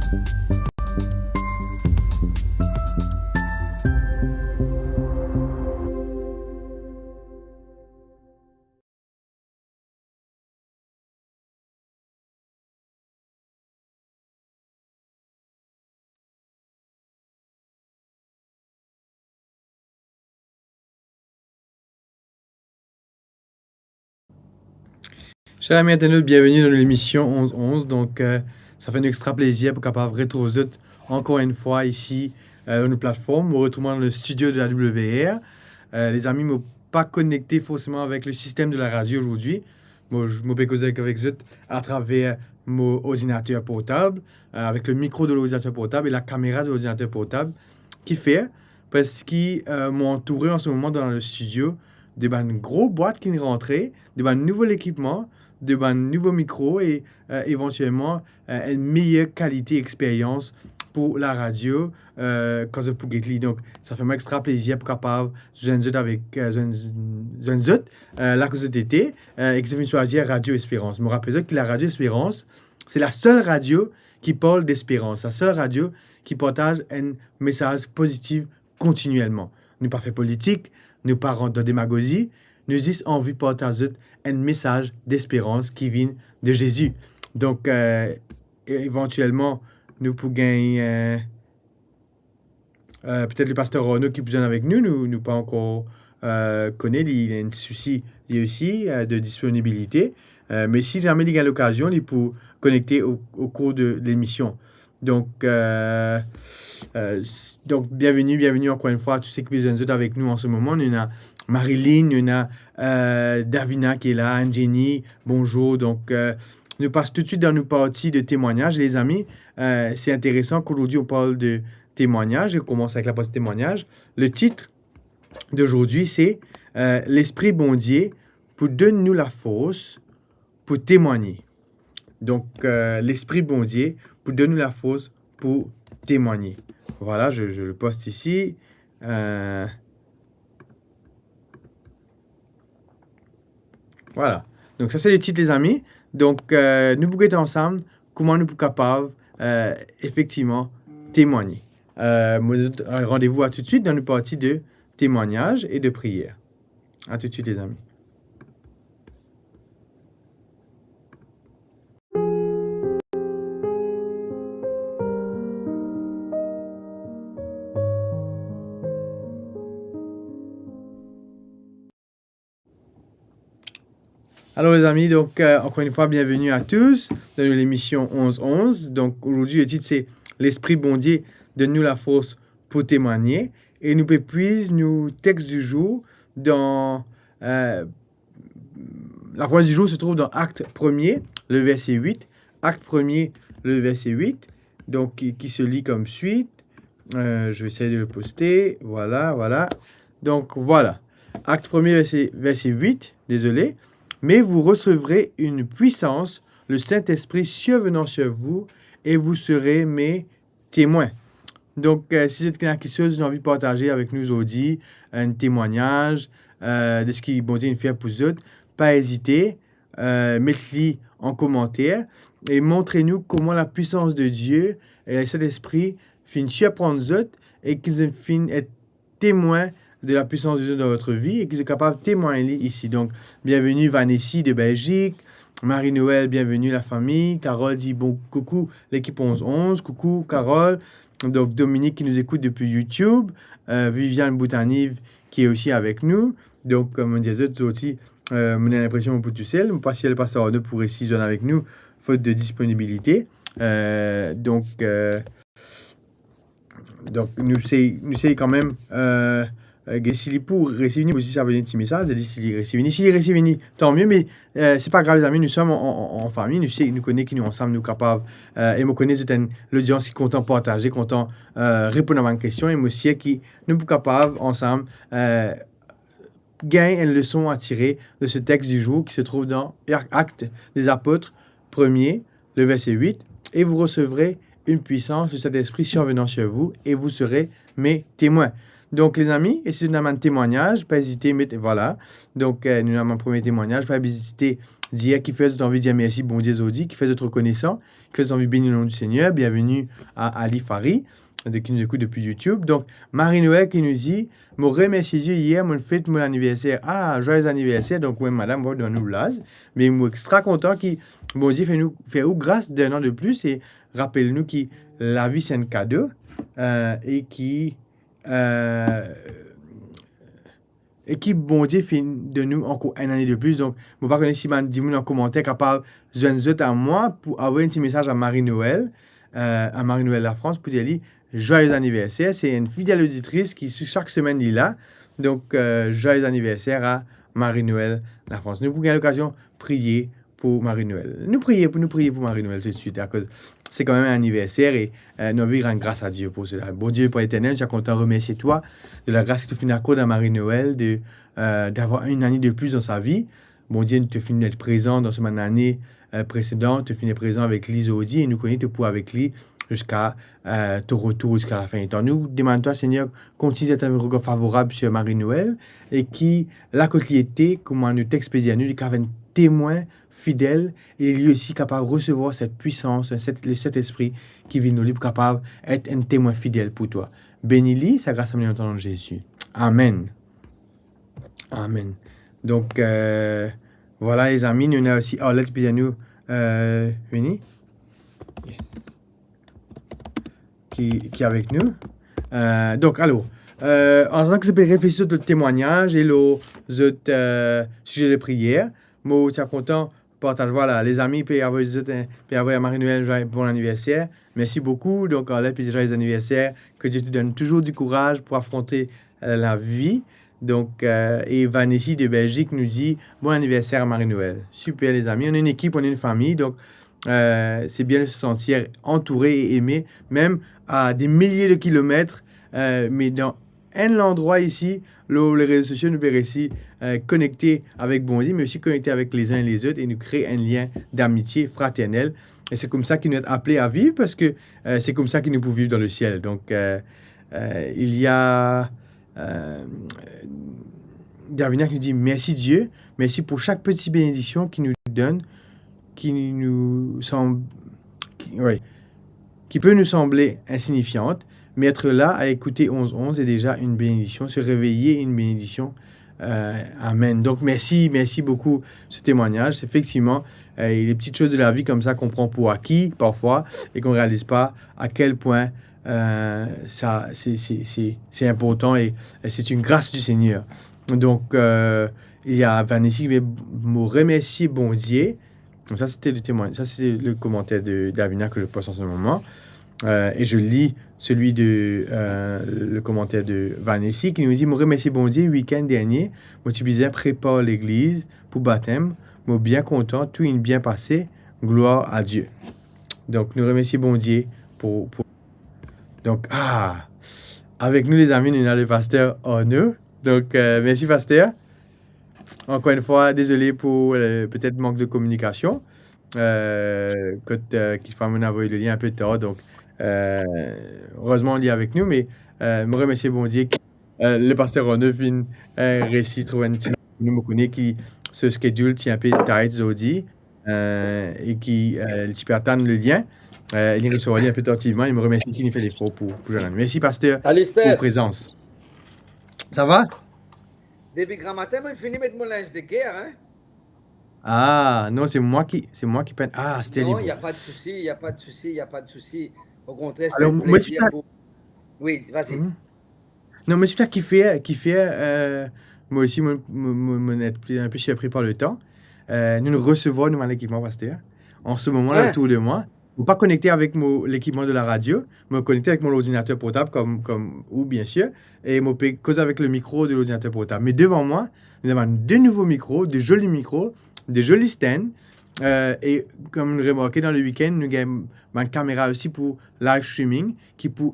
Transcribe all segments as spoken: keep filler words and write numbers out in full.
Ser ami internat, bienveni dan lemision onz onz. Donk, eh, sa fer nou extra plezir pou kapav retrouv zot ankor enn fwa isi, eh, dan nou platform. Mo retrouv mwa dan le studio de la W R. Eh, lezami, mo pa konekte forseman avek le sistem de la radio azordi. Mo, mo pe koze avek zot atraver mo ordinater portab, eh, avek le mikro de lordinater portab e la kamera de lordinater portab. Kifer? Parski, eh, mo antoure an se moman dan le studio de bann gro bwat ki rantre, de bann nouvo lekipman, de bann nouvo mikro e, eh, evantielman, eh, enn meyer kalite experyans pou la radio, eh, kan zot pou get li. Donk, sa fer mwa extra plezir pou kapav zwenn zot avek, eh, zwenn, zwenn zot, eh, la kot zot ete, eh, e ki zot finn swazir Radio Esperans. Mo rapel zot ki la Radio Esperans, se lasel radio ki parl desperans, lasel radio ki partaz enn mesaz pozitif kontinielman. Nou pa fer politik, nou pa rant dan demagozi, nou zis anvi partaz zot enn mesaz desperans ki vinn de Zezi. Donk, eh, e-, evantielman, nou pou gagn, eh, eh, petet le paster Arnaud ki pou zwenn avek nou, nou, nou pa ankor, eh, kone, li, li ena enn sousi, li osi, eh, de disponibilite. Eh, me si zame li gagn lokazion, li pou konekte o, o kour de lemision. Donk, eh, eh, s-, donk, bienveni, bienveni ankor enn fwa a tou seki pe zwenn zot avek nou an se moman. Nou ena Marilyn, nou ena, eh, Davina ki la, Anne-Jenny, bonzour. Donk, eh, nou pas toutswit dan nou parti de temwagnaz, lezami. Eh, se interesan ki zordi on parl de temwagnaz, e koumans avek laparti temwagnaz. Le tit de zordi, se, eh, Lespri Bondie pou donn nou lafors pou temwagne. Donk, eh, Lespri Bondie pou donn nou lafors pou temwagne. Vwala, je, je le poste isi. Eh, vwala. Donk, sa se le tit, lezami. Donk, eh, nou pou get ansam kouma nou pou kapav, eh, efektivman temwagne. Eh, mo donn zot randevou a toutswit dan nou parti de temwagnaz e de priyer. A toutswit, lezami. Alor, lezami, donk, eh, ankor enn fwa, bienveni a tous dan lemision onz onz. Donk, zordi, le tit se Lespri Bondie donn nou lafors pou temwagne. E nou pe pwiz nou text du jour dan, eh, la parole du jour se trouve dans Acte premier, le verset huit. Acte premier, le verset huit, donc qui, qui se lit comme suit. Euh, je vais essayer de le poster. Voilà, voilà. Donc voilà. Acte premier, verset, verset huit, désolé. Mais vous recevrez une puissance, le Saint-Esprit survenant sur vous, et vous serez mes temwen. Donk, eh, si zot ena kiksoz zot anvi partaze avek nou zordi, enn temwagnaz, eh, de seki Bondie inn fer pou zot, pa ezite, eh, met li an komanter e montre nou kouma lapwisans de Die e Sintespri finn sirprann zot e ki zot finn et temwen de lapwisans de Die dan zot vi e ki zot kapav temwagn li isi. Donk, bienveni Vanessa de Belgique, Marie-Noël, bienveni lafami. Carole di bon, coucou l'équipe onze onze, coucou Carole. Donk, Dominique qui nous écoute depuis YouTube, euh, Viviane Boutanive qui est aussi avec nous. Donk, kouma mo dir zot, zordi, euh, mo ena linpresion mo pou tousel. Mo pa sir le paster Arnaud pou resi zwenn avek nou, fot de disponibilite. Euh, donk, euh, Donk, nou sey, nou sey kanmem, eh, eh, get si li pou resi vini, pou zis avoy enn ti mesaz, li si li resi vini. Si li resi vini, tanmie, me, eh, se pa grav, lezami, nou som an, an, an fami, nou sey, nou kone ki nou ansam, nou kapav, eh, e mo kone zot enn lodians ki kontan partaze, kontan, eh, reponn a bann kestion, e mo sir ki nou pou kapav ansam, eh, gagn enn leson a tire de ce texte du jour qui se trouve dans Actes des Apôtres premier, le verset huit, et vous recevrez une puissance, le Saint-Esprit survenant sur vous, et vous serez mes témoins. Donk, lezami, e si nou ena bann temwagnaz, pa ezite met, vwala. Donk, eh, nou ena bann premie temwagnaz, pa ezite dir, ki fer zot anvi dir mersi Bondie zordi, ki fer zot rekonesan, ki fer zot anvi beni le nom du Seigneur. Bienveni a Ali Fari, de, ki nou ekout depi YouTube. Donk, Marie-Noël ki nou dir, "Mo remersie Die, yer mo fet mo laniverser." Ah, joyeux anniversaire. Donk, mwa, madam, mo pa demann ou laz, me mo extra kontan ki Bondie fer nou, fer ou gras d'un an de plus e rapel nou ki lavi se enn kado, euh, e ki, euh, e ki Bondie finn donn nou ankor enn ane de plis. Donk, mo pa kone si bann dimoun an komanter kapav zwenn zot a mwa pou avoy enn ti mesaz a Marie-Noël, euh, a Marie-Noël Lafrans pou dir li, "Joyeux anniversaire." Se enn fidel oditris ki sou sak semenn li la. Donk, euh, joyeux anniversaire a Marie-Noël Lafrans. Nou pou gagn lokazion priye pou Marie-Noël. Nou priye pou, nou priye pou Marie-Noël toutswit, akoz se kanmem aniverser e, euh, nou anvi rann gras a Die pou sela. Bondie, Papa Eternel, nou ti a kontan remersie twa de lagras ki to finn akord a Marie-Noël de, euh, d'avoir enn ane de plis dan sa vi. Bondie, nou to finn et prezan dan so bann ane, euh, presedan, to finn et prezan avek li zordi e nou kone to pou avek li ziska, euh, to retour, ziska lafin letan. Nou demann twa, Segner, kontign zet enn regar favorab sir Marie-Noël e ki, la kot li ete, kouma nou text pe dir nou, li kapav enn temwin fidel e li osi kapav resevwar set pwisans, set, le Sentespri ki vinn lor li pou kapav et enn temwin fidel pou twa. Beni li, sa gras sa mo demann dan nom Zezi. Amen. Amen. Donk, euh, vwala, lezami, nou ena osi Arlette ki pe dir nou, euh, vini, ki, ki avek nou. Euh, donk, alor, euh, antandan ki zot pe reflesi lor zot temwagnaz e lor zot, euh, size de priyer, mo ti a kontan partaz, vwala, lezami pe avoy zot, euh, pe avoy a Marie-Noël, joyeux, bon anniversaire. Merci beaucoup. Donk, Arlette pe dir joyeux anniversaire, que Dieu te donne toujours du courage pour affronter, euh, lavi. Donk, euh, e Vanessa de Belgique nou dir, "Bon anniversaire a Marie-Noël." Super, lezami. On est une équipe, on est une famille. Donk, euh, c'est bien de se sentir entouré et aimé, même à des milliers de kilomètres, euh, mais dans enn landrwa isi, lor le rezo sosio, nou pe resi, euh, konekte avek Bondie, me osi konekte avek les uns et les autres, e nou kre enn lien d'amitié fraternelle. E se koumsa ki nou apele a viv, parski, euh, se koumsa ki nou pou viv dan le siel. Donk, euh, euh, il y a, euh, Davina ki nou dir, "Merci Dieu, merci pour chaque petite bénédiction qui nous donne, qui nous semble, qui, ouais, qui peut nous sembler insignifiante, mais être là à écouter onze onze est déjà une bénédiction, se réveiller est une bénédiction." Euh, amen. Donc, merci, merci beaucoup ce témoignage. C'est effectivement, euh, les petites choses de la vie comme ça qu'on prend pour acquis parfois et qu'on réalise pas à quel point, euh, ça, c'est, c'est, c'est, c'est important et, et c'est une grâce du Seigneur. Donc, euh, il y a Vanessa qui veut me remercier Bondie. Donc ça, c'était le témoignage, ça, c'était le commentaire de Davina que je poste en ce moment. Euh, et je lis celui de, euh, le commentaire de Vanessa qui nous dit, "Mo remersie Bondie, week-end dernier, mo ti bizin prepar legliz pou batem, mo bien kontan, tou inn bien pase, gloire à Dieu." Donk, nou remersie Bondie pou, pou... Donk, ah, avek nou, lezami, nou ena le paster Arnaud. Donk, euh, mersi, paster. Ankor enn fwa, dezole pou, euh, petet mank de kominikasion. Euh, kot, euh, kikfwa mo avoy le lien inpe tar, donk, euh, erezman, li avek nou, me, euh, mo remersie Bondie ki, euh, le paster Arnaud finn, euh, resi trouv enn ti... nou, mo kone ki so schedule ti inpe tight zordi, euh, e ki, euh, li ti pe atann le lien. Euh, li resevwar li inpe tartivman, e mo remersie ki li fer lefor pou, pou zwenn nou. Mersi, paster, pou prezans. Sa va? Depi gramatin, mo fini met mo linz de ger, hein? Ah, non, c'est moi qui, c'est moi qui peine. Ah, c'était... Non, il y a pas de souci, il y a pas de souci, il y a pas de souci. Au contraire, c'est un plaisir pour... Oui, vas-y. Non, me explike kifer, kifer, euh, mwa osi, mo, mo, mo, mo ete pli, inpe sirpri par le tan. Euh, nou, nou resevwar nou bann lekipman, paster. An se moman la, otour de mwa, mo pa konekte avek mo lekipman de la radio, mo konekte avek mo lordinater portab, kom, kom ou, bien sir, e mo pe koz avek le mikro de lordinater portab. Me devan mwa, nou ena de nouvo mikro, de zoli mikro, de zoli stand, euh, e kom nou remarke dan le weekend, nou gagn bann kamera osi pou live streaming, ki pou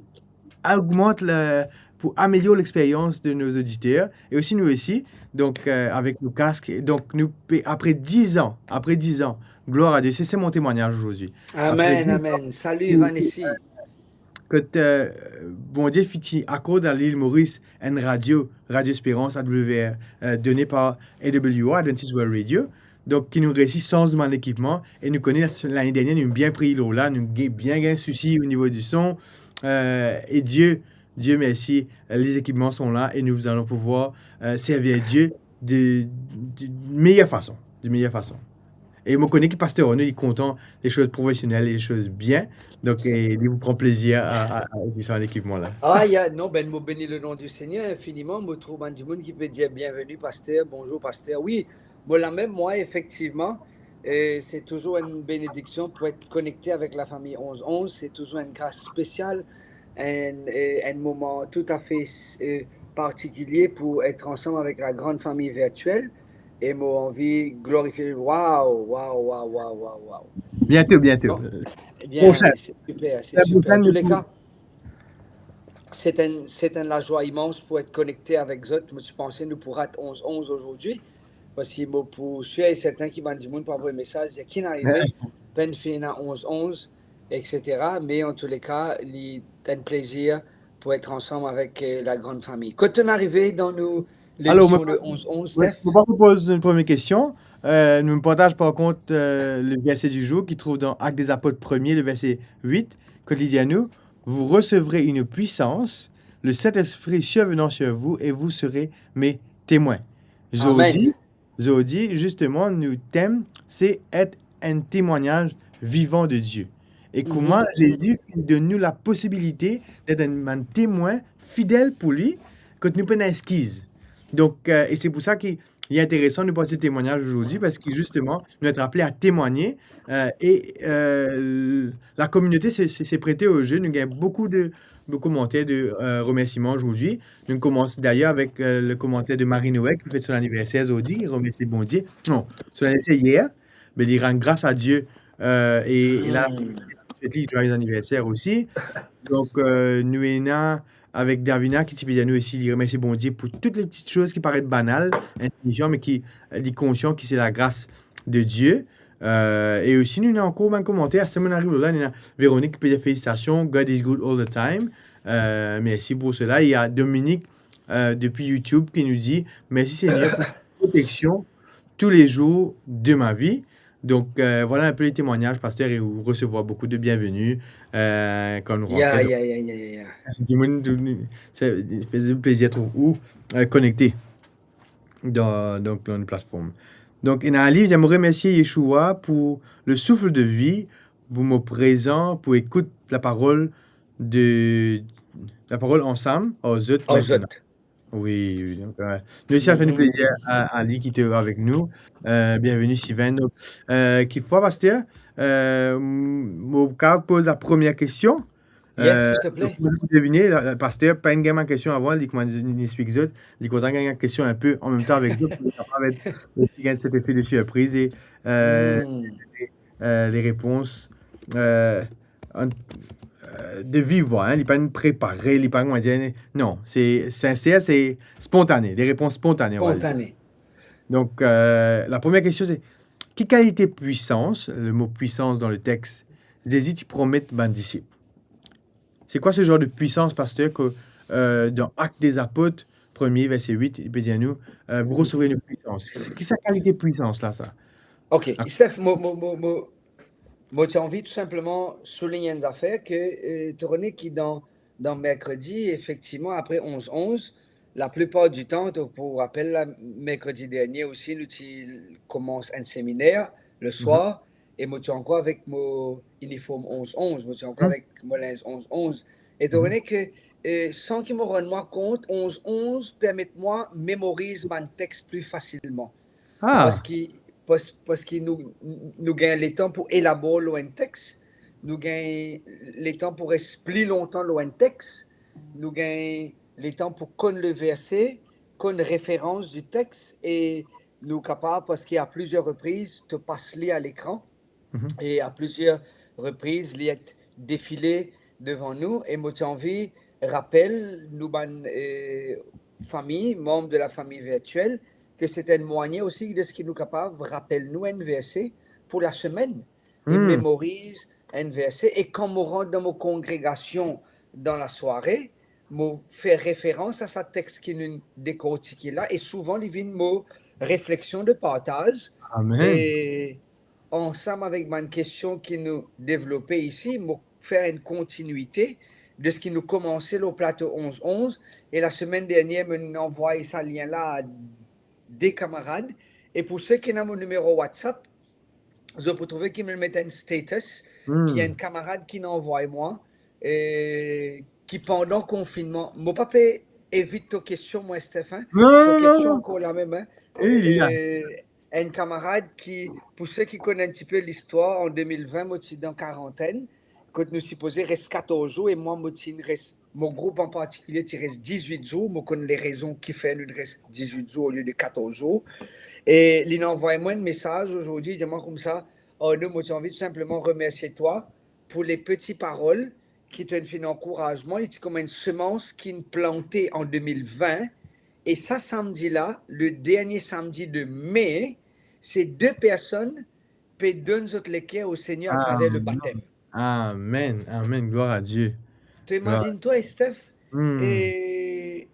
augmant le, pou amelior lexperyans de nos auditeurs, e osi nou osi, donk, euh, avek nou kask. Donk, nou pe, apre diz an, apre diz an, gloire à Dieu, c'est, c'est mon témoignage aujourd'hui. Apre diz an, amen. Salut, nou, Vanessa. Kot, euh, Bondie finn ti akord a Lil Moris enn radio, Radio Espérance, A W R, euh, done par A W R, Adventist World Radio. Donk, ki nou resi sanz nou bann ekipman, e nou kone lane dernie, nou bien priy lor la, nou gagn, bien gagn sousi o nivo di son, euh, e Dieu, Dieu merci, euh, les équipements sont là et nous allons pouvoir, euh, servir Dieu de, de meilleure façon, de meilleure façon. E mo kone ki Paster Arnaud, li kontan les choses professionnelles, les choses bien. Donk, eh, li pou pran plezir a, a, a, a sa lekipman la. Ah, ya, non, ben, mo beni le nom du Seigneur infiniman. Mo trouv bann dimoun ki pe dir, "Bienvenue, Paster. Bonjour, Paster." Wi, mo la mem, mwa, efektivman, eh, se touzour enn benediksion pou et konekte avek lafami onz onz. Se touzour enn gras spesial, enn, eh, enn moman toutafe, eh, partikilie pou et ansam avek la gran fami virtiel. E mo anvi glorifie. Waw, waw, waw, waw, waw, waw. Bientôt, bientôt. Bon, eh bien, c'est super, c'est super. En tous les cas, c'est un, c'est un lazwa imans pou et konekte avek zot. Mo ti panse nou pou rat onz onz ozordi, parski mo pou sir e serten ki bann dimoun pou avoy mesaz, dir, "Ki'nn arive, pa'nn fini ena onz onz, et cetera." Me an tou le ka, li enn plezir pou et ansam avek, eh, la gran fami. Kot to'nn arive dan nou lemison le onz onz, Steph? Alor, mo, mo, mo pa pou poz enn premie kestion. Euh, nou partaz par kont, euh, le verset du jour ki trouv dan Actes des Apôtres premier, le verset huit, kot li dir anou, "Vous recevrez une puissance, le Saint-Esprit survenant sur vous et vous serez mes témoins." Amen. Zordi, zordi, zisteman, nou tem se et enn temwagnaz vivan de Dieu. E kouma Zezi finn donn nou laposibilite d'et enn, enn temwin fidel pou li, kot nou pena eskiz. Donk, euh, e se pou sa ki li interesan nou pran se temwagnaz ozordi, parski zisteman, nou et apele a temwagne, euh, e, euh, lakominote se, se, se prete o ze. Nou gagn boukou de, de komanter de, euh, remersiman ozordi. Nou koumans dayer avek, euh, le komanter de Marie-Noëlle, ki fet son laniverser ozordi, remersie Bondie. Non, son laniverser yer, me li rann gras a Dieu, euh, e, e la, fet li, joyeux anniversaire aussi. Donk, euh, nou ena avek Davina ki ti pe dir anou osi, li remersie Bondie pou tout le pti soz ki paret banal, insignifian, me ki, euh, li konsian ki se lagras de Dieu. Euh, e osi, nou ena ankor bann komanter, aster mo'nn ariv lor la, nou ena Véronique ki pe dir, "Félicitations, God is good all the time." Euh, mersi pou sela. Ena Dominique, euh, depi YouTube ki nou dir, "Merci Seigneur pour ta protection tous les jours de ma vie." Donk, euh, vwala enn pe le temwagnaz, Paster, e ou resevwar boukou de bienveni, euh, kan nou rantre. Ya, ya, ya, ya, ya. Dimoun, nou, nou, sa, sa fer plezir trouv ou, euh, konekte dan, donk, dan nou platform. Donk, ena Alice, "J'aimerais remercier Yeshua pour le souffle de vie, pou mo prezan, pou ekout laparol de, laparol ansam, ar zot." Ar zot. Wi, wi, donk, euh, nou osi, sa fer nou plezir a, a li ki ete avek nou. Euh, bienveni, Steven. Donk, euh, kikfwa, Paster, euh, m-, mo kav poz lapremier kestion. Yes, euh, s'il te plaît. Donk, pou devine, la, la, Paster pa'nn gagn bann kestion avan, li kouma li, li explik zot, li kontan gagn bann kestion enn pe an mem tan avek zot, pou li kapav osi gagn set efe de sirpriz e, euh, e, euh, le repons, euh, an, euh, de viv vwa, hein, li pa'nn prepare, li pa'nn, kouma dir, non, se sinser, se spontane, le repons spontane, on va dire. Spontane. Donk, euh, lapremier kestion, se, ki kalite pwisans, le mo pwisans dan le text, Zezi ti promet bann disip? C'est quoi ce genre de puissance, Paster, que, euh, dans Actes des Apôtres, premier, verset huit, li pe dir anou, euh, "Vous recevrez une puissance"? Ki sa kalite pwisans la, sa? Ok, Steph, mo, mo, mo, mo, mo ti anvi tou sinpleman soulign enn zafer ke, euh, to kone ki dan, dan merkredi, efektivman, apre onz onz, laplipar ditan, to pou rapel la, merkredi dernie osi, nou ti koumans enn seminer le swar, e mo ti ankor avek mo iniform onz onz, mo ti ankor avek mo linz onz onz. E to kone ke, eh, san ki mo rann mwa kont, onz onz permet mwa memoriz bann text pli fasilman. Ah. Parski, pas-, parski nou, nou gagn letan pou elabor lor enn text, nou gagn letan pou res pli lontan lor enn text, nou gagn letan pou konn le verse, konn referans di text, e nou kapav, parski a plizier repriz, to pas li a lekran, e a plizier repriz, li et defile devan nou, e mo ti anvi rapel nou bann, eh, fami, manb de lafami virtiel, ke se enn mwayin osi de ki nou kapav rapel nou enn verse pou lasemenn, e memoriz enn verse, e kan mo rant dan mo kongregasion dan lasware, mo fer referans a sa text ki nou dekortike la, e souvan li vinn mo refleksion de partaz, Amen. E ansam avek bann kestion ki nou devlope isi, mo fer enn kontinite de seki nou komanse lor plato onz onz, e lasemenn dernier, mo'nn anvway sa lien la a de kamarad. E pou seki ena mo nimero WhatsApp, zot pou trouve ki mo'nn met enn status, ki enn kamarad ki'nn anvway mwa, e ki pandan konfinnman, mo pa pe evit to kestion, mwa, Steph, hein? Non, non, non, non. To kestion ankor la mem, hein? Wi, wi. E, enn kamarad ki, pou seki konn enn tipe listwar, an de mil vin, mo ti dan karantenn, kot nou sipoze res katorz zour, e mwa, mo ti res, mo group an partikilie ti res dizwit zour, mo konn lerezon kifer nou res dizwit zour olie de katorz zour. E li'nn anvway mwa enn mesaz azordi, dir mwa koumsa, "Arnaud, mo ti anvi tou sinpleman remersie twa pou le peti parol ki to'nn finn ankouraz mwa." Li ti kouma enn semans ki'nn plante an de mil vin, e sa samdi la, le dernie samdi de me, se de personn pe donn zot leker o Segner atraver le batem. Amen, amen, glwar a Die. To imazinn twa, Steph? Hmm. E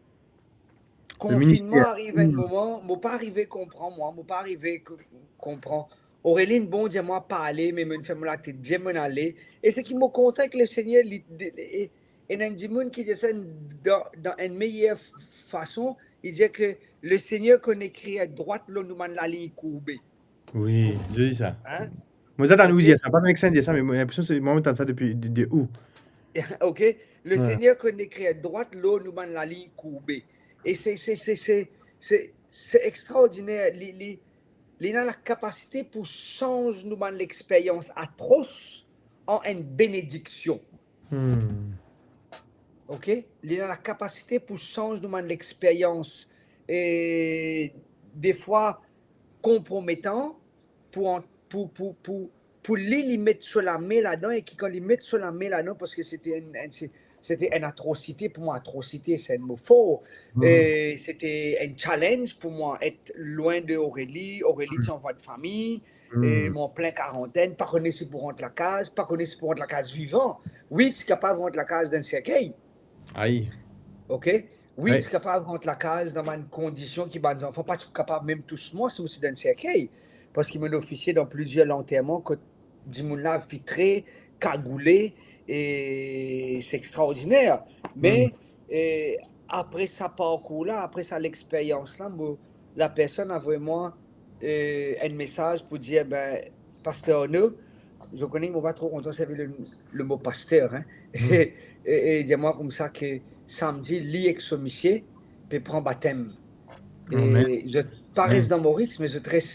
konfinnman ariv enn moman, mo pa arive konpran mwa, mo pa arive k-, konpran. Aurélie inn bon dir mwa pa ale, me mo'nn fer mo latet dir mo'nn ale. E seki mo kontan ek Lesegner, li, li, e, ena enn dimoun ki dir sa dan, dan enn meyer f-, fason, li dir ke Lesegner konn ekrir drwat lor nou bann lalign kourbe. Wi, zoli sa. Hein? Mo ti atann ou dir sa, pa mem ek sa dir sa, me mo linpresion se mwa mo tann sa depi de, de ou. Ok? Lesegner konn ekrir drwat lor nou bann lalign kourbe. E se, se, se, se, se, se extraordiner. Li, li, li ena lakapasite pou sanz nou bann lexperyans atros an enn benediksion. Hmm. Ok? Li ena lakapasite pou sanz nou bann lexperyans, e, defwa konprometan, pou an-, pou, pou, pou, pou li, li met so lame ladan, e ki kan li met so lame ladan, parski sete enn, enn, se, sete enn atrosite, pou mwa atrosite se enn mo for. Mhm. E sete enn challenge pou mwa et lwin de Aurélie. Aurélie ti anfant de fami, e mo an plin karantenn, pa kone si pou rant lakaz, pa kone si pou rant lakaz vivan. Wi, ti kapav rant lakaz dan serkey. Ay. Ok? Wi, ti kapav rant lakaz dan bann kondision ki bann zanfan pa ti pou kapav mem tous mwa si mo ti dan serkey, parski mo'nn ofisie dan plizier lanterman kot dimoun la vitre, kagoule, e se extraordiner. Me, e, apre sa parkour la, apre sa lexperyans la, mo, lapersonn avoy mwa, e, enn mesaz pou dir, be, Paster Arnaud, zot kone mo pa tro kontan servi le, le mo paster, hein. E, e, e dir mwa koumsa ke samdi, li ek so misie pe pran batem. E zot pa res dan Moris, me zot res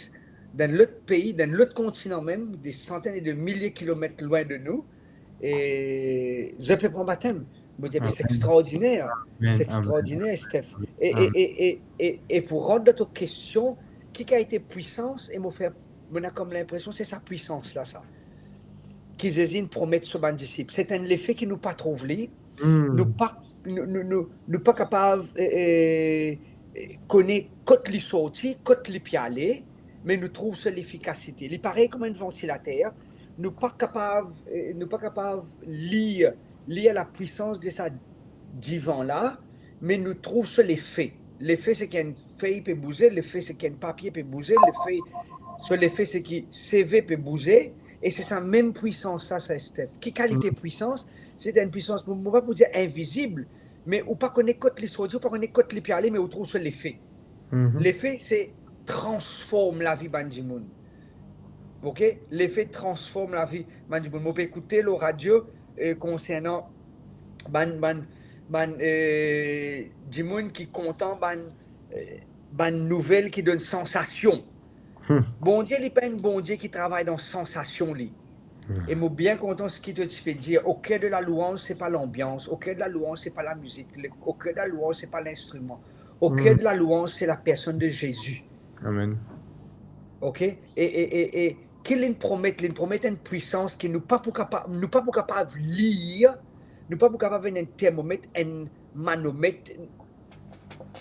dan lot pei, dan lot kontinan mem, de santenn e de milie kilomet lwin de nou, e zot pe pran batem. Mo dir, be, se extraordiner, se extraordiner, Steph. E, e, e, e, e, e pou rant dan to kestion, ki kalite pwisans, e mo fer, mo ena kom linpresion se sa pwisans la, sa ki Zezi inn promet so bann disip. Se enn lefe ki nou pa trouv li, nou pa, nou, nou, nou, nou pa kapav, e, e, e, kone kot li sorti, kot li pe ale, me nou trouv so lefikasite. Li parey kouma enn vantilater, nou pa kapav, e, nou pa kapav lir, lir lapwisans de sa divan la, me nou trouv so lefe. Lefe se ki enn fey pe bouze, lefe se ki enn papie pe bouze, lefe, so lefe se ki seve pe bouze, e se sa mem pwisans la, sa, Steph. Ki kalite pwisans? Se enn pwisans, mo, mo pa pou dir invizib, me ou pa kone kot li sorti, ou pa kone kot li pe ale, me ou trouv so lefe. Lefe se transform lavi bann dimoun. Ok? Lefe transform lavi bann dimoun. Mo pe ekoute lor radio, e, konsernan bann, bann, bann, e, dimoun ki kontan bann, e, bann nouvel ki donn sansasion. Bondie, li pa enn Bondie ki travay dan sansasion li. E mo bien kontan seki to ti pe dir, au cœur de la louange, se pa lanbians, au cœur de la louange, se pa lamizik, le, au cœur de la louange, se pa linstriman. Au cœur de la louange, se la personne de Jésus. Amen. Ok? E, e, e, e ki li'nn promet? Li'nn promet enn pwisans ki nou pa pou kapav, nou pa pou kapav lir, nou pa pou kapav enn termomet, enn manomet,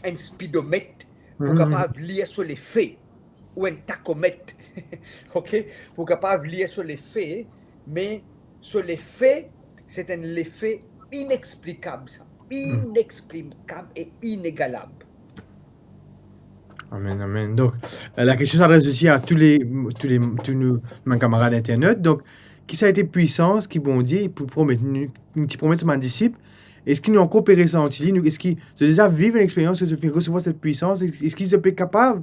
enn spidomet, pou kapav lir so lefe, ou enn takomet. Ok? Pou kapav lir so lefe, me so lefe, se enn lefe inexplikab, sa. Inexplikab e inegalab. Amen, amen. Donk, eh, lakestion s'adres osi a tou le, tou le, tou nou, bann kamarad internet. Donk, ki sa ete pwisans ki Bondie pou promet nou, ki ti promet so bann disip? Eski nou ankor pe resanti li? Nou, eski zot deza viv enn experyans ki zot finn resevwar set pwisans? Eski zot pe kapav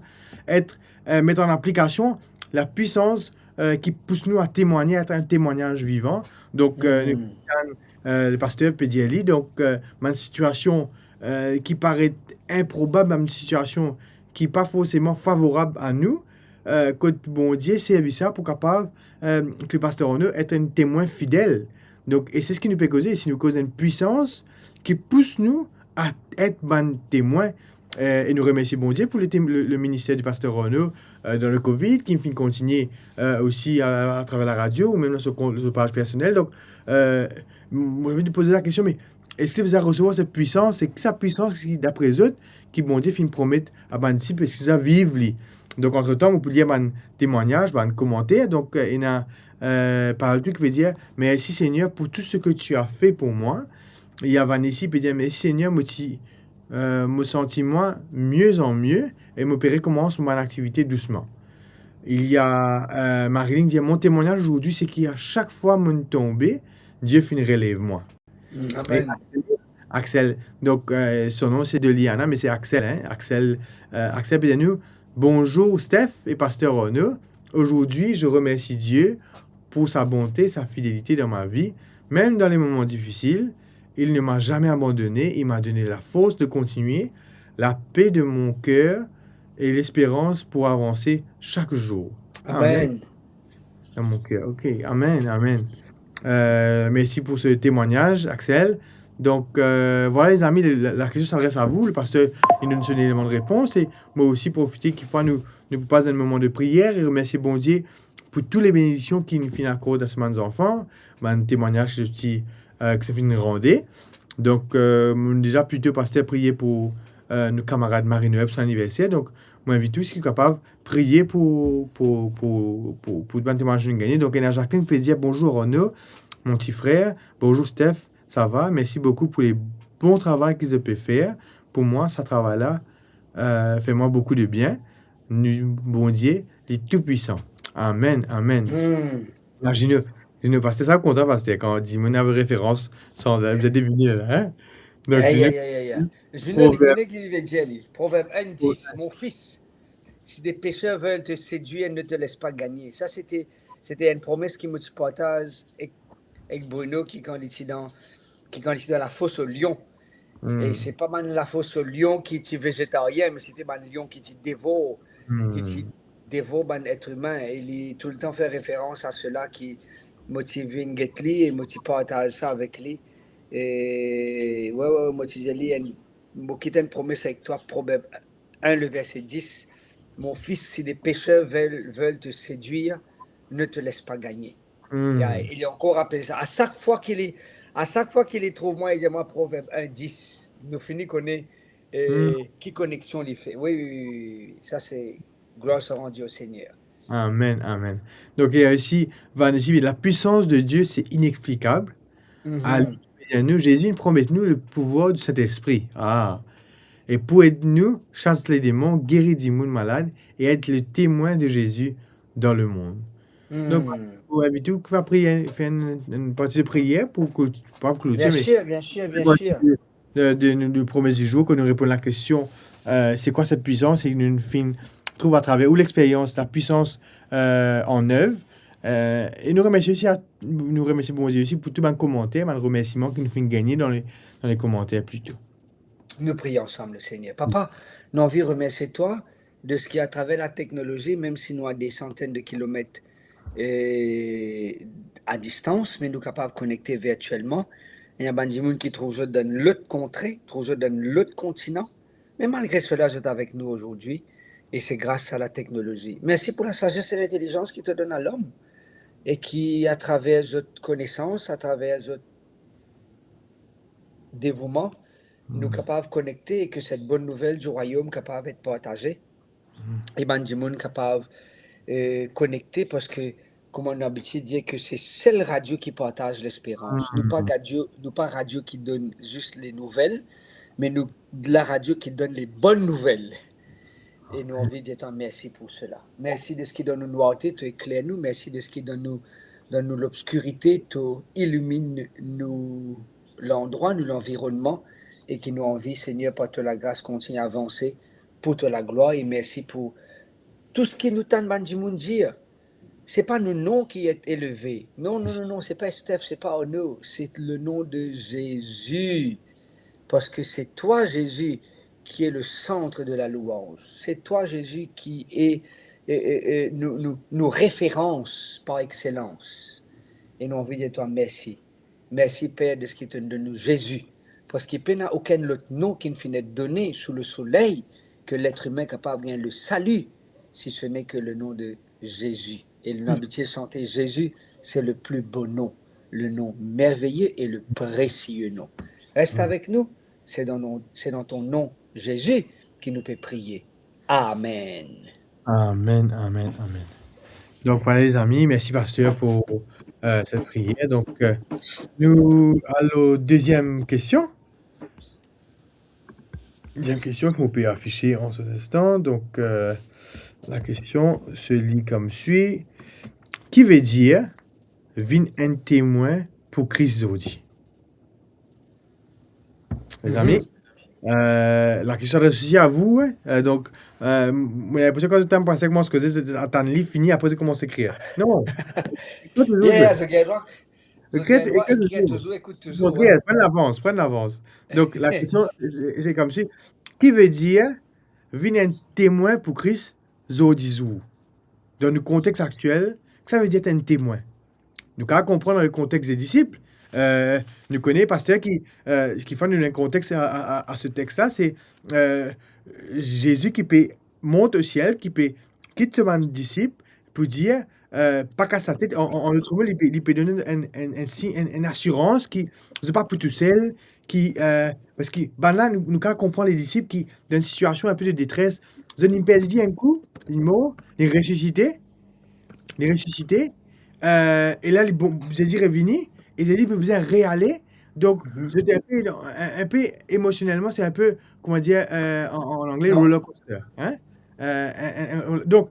et, eh, met an aplikasion lapwisans, eh, ki pous nou a temwagne, et enn temwagnaz vivan? Donk, eh, nou finn tann, eh, lepaster pe dir li. Donk, eh, bann sitiasion, eh, ki paret inprobab, bann sitiasion ki pa forseman favorab a nou, eh, kot Bondie servi sa pou kapav, eh, ki lepaster Arnaud et enn temwin fidel. Donk, e se seki nou pe koze, si nou koz enn pwisans ki pous nou a et bann temwin. Eh, e nou remersie Bondie pou le tem-, le, le minister di paster Arnaud, eh, dan le covid, ki finn kontigne, eh, osi a, atraver laradio, ou mem dan so kont, so paz personel. Donk, eh, m-, mo anvi poze lakestion, me eski zot ti resevwar set pwisans? Se ki sa pwisans ki, dapre zot, ki Bondie finn promet a bann disip, eski zot ti viv li? Donk, antretan, mo pou lir bann temwagnaz, bann komanter. Donk, eh, ena, eh, Paul Twick ki pe dir, "Merci Seigneur pour tout ce que tu as fait pour moi." E Vanessa pe dir, "Merci Seigneur, mo ti, eh, mo santi mwa mieux en mieux e mo pe rekomans mo bann aktivite dousman." Il y a, eh, Marilyn ki dir, "Mon témoignage aujourd'hui, c'est qu'à chaque fois mo tonbe, Dieu finn relev mwa." Mm, e amen. Axel, Axel, donk, eh, so nom se Deliana, me se Axel, hein. Axel, eh, Axel pe dir nou, "Bonjour Steph et pasteur Arnaud. Aujourd'hui, je remercie Dieu pour sa bonté, sa fidélité dans ma vie. Même dans les moments difficiles, il ne m'a jamais abandonné, il m'a donné la force de continuer, la paix de mon cœur et l'espérance pour avancer chaque jour." Amen. Amen. Dan mon ker. Ok, amen, amen. Eh, mersi pou se temwagnaz, Axel. Donk, eh, vwala, lezami, la, la, lakestion s'adres a vou. Lepaster, li donn so eleman de repons. E mo osi profite ki fwa nou, nou pou pas enn moman de priyer e remersie Bondie pou tou le benediksion ki finn akorde a so bann zanfan, bann temwagnaz ki, eh, ki finn rande. Donk, eh, mo deza plito, paster, priye pou, eh, nou kamarad Marie-Noëlle pou so aniverser. Donk, mo invit ou, si ou kapav, priye pou, pou, pou, pou, pou bann temwagnaz nou gagne. Donk, ena Jacqueline pe dir, "Bonjour Arnaud, mon ti frer. Bonjour Steph, ça va? Merci beaucoup pour les bons travail ki zot pe fer. Pour moi, sa travay la, eh, fait moi beaucoup de bien. Nou Bondie, li tou pwisan." Amen, amen. Hmm. Imazine, imazine, paster, sa kontan, paster, kan dimoun ena referans, sa, ou devine la, hein? Donk, aïe, Gino, aïe, aïe, aïe, aïe. Gino, li Proverb. Kone ki li ve dir, li. Proverb enn dis, ouais. "Mon fils, si des pécheurs veulent te séduire, ne te laisse pas gagner." Sa, se te, se te enn promes ki mo ti partaz ek, ek Bruno, ki kan li ti dan, ki kan li ti dan lafos o lion. Hmm. E se pa bann lafos o lion ki ti vezetarien, me se te bann lion ki ti devor, ki ti Hmm. devor bann et imin, e li toultan fer referans a sela ki mo ti vinn get li e mo ti partaz sa avek li. E, we, we, mo ti dir li enn, mo kit enn promes avek twa, Proverb enn, le verse dis, "Mon fils, si des pécheurs veulent, veulent te séduire, ne te laisse pas gagner." Hmm. Ya, li ankor rapel sa. A sak fwa ki li, a sak fwa ki li trouv mwa, li dir mwa Proverb enn dis. Nou fini kone, eh, Hmm. ki koneksion li fer. Wi, wi, wi, wi. Sa se glwar soit rendue au Seigneur. Amen, amen. Donk, eh, isi, Vanessa, "La puissance de Dieu, c'est inexplicable." Mhm. Ali, nou, Zezi inn promet nou le pouvwar di Sintespri. Ah. E pou ed nou sas ledemon, geri dimoun malad e et le temwin de Zezi dan lemond. Hmm. Donk, mo invit ou ki va priye, fer enn, enn parti de priyer pou klo-, pa pou klotir, bien sûr, bien sûr, bien sûr. De, de, de, de promes di zour, ke nou reponn lakestion, eh, "C'est quoi cette puissance?" E nou finn trouv atraver ou lexperyans, la puissance, eh, en œuvre. Eh, e nou remersie osi a, nou remersie Bondie osi pou tou bann komanter, bann remersiman ki nou finn gagne dan le, dan le komanter plito. Nou priye ansam Lesegner. Papa, nou anvi remersie twa de seki atraver lateknolozi, mem si nou a des centaines de kilomètres, eh, a distans, me nou kapav konekte virtielman. Ena bann dimoun ki trouv zot dan lot kontre, trouv zot dan lot kontinan, me malgre sela, zot avek nou azordi, e se gras a lateknolozi. Mersi pou lasazes e lintelizans ki to donn a lom, e ki, atraver zot konesans, atraver zot devouman, nou Hmm. kapav konekte e ke set bonn nouvel di Rwayom kapav et partaze. Hmm. E bann dimoun kapav, eh, konekte, parski, kouma nou abitid dir, ke se sel radio ki partaz lesperans. Hmm. Nou pa radio, nou pa radio ki donn zis le nouvel, me nou laradio ki donn le bonn nouvel. E nou anvi dir twa mersi pou sela. Mersi deski dan nou nwarte, to ekler nou. Mersi deski dan nou, dan nou lobskirite, to iliminn nou landrwa, nou lanvironnman, e ki nou anvi, Segner, par to lagras, kontign avanse pou to laglwar. E mersi pou tou seki nou tann bann dimoun dir. Se pa nou non ki et eleve. Non, non, non, non, se pa Steph, se pa Arnaud, se le nom de Jésus. Parce que c'est toi, Jésus, qui est le centre de la louange. C'est toi, Jésus, qui est, euh, euh, euh, nos, nos, nos références par excellence. E nou anvi dir twa mersi. Mersi, Per, deski to donn nou Zezi, parski pena okenn lot non ki finn et done sou lesoley ke letr imin kapav gagn le sali, si ce n'est que le nom de Jésus. E nou abitie sante, Jésus, c'est le plus beau nom, le nom merveilleux et le précieux nom. Res avek nou, se dan non, se dan to non, Zezi, ki nou pe priye. Amen. Amen, amen, amen. Donk, vwala, lezami, mersi, paster, pou, euh, set priyer. Donk, euh, nou al o deziem kestion. Deziem kestion ki mo pe afise an set instan. Donk, euh, la kestion se li koumsa. Ki vedir vinn enn temwin pou Kris zordi? Lezami, euh, la kestion s'adres osi a vou, wi. Euh, donk, euh, mo, apre sa, kan zot tann, panse koumans koze, zot atann li fini, apre zot koumans ekrir. Non. Ekrir touzour. Yeah, zot gagn drwa. Zot gagn drwa ekrir touzour, ekout touzour, wi. Pran lavans, pran lavans. Donk, la kestion, se, se, se koumsa, ki vedir vinn enn temwin pou Kris zordi zour? Dan nou kontex aktiel, ki sa vedir et enn temwin? Nou kapav konpran dan le kontex de disip, euh, nou kone, paster, ki, euh, ki fer nou dan le kontex a, a, a, a se text la, se, euh, Zezi ki pe mont o siel, ki pe kit so bann disip pou dir, euh, pa kas latet, an, an, an lot mo, li pe, li pe donn enn, enn, enn sign, enn, enn asirans ki zot pa pou tousel, ki, euh, parski bannla, nou, nou kapav konpran le disip ki dan enn sitiasion inpe de detres, zot inn perdi enn kou, li mor, li resisite, li resisite, euh, e la, li, bon, Zezi revini, e Zezi pe bizin reale, donk, zot inpe, inpe emosionelman, se inpe, kouma dir, euh, an, an angle, roller coaster, hein? Euh, enn, enn, enn, donk,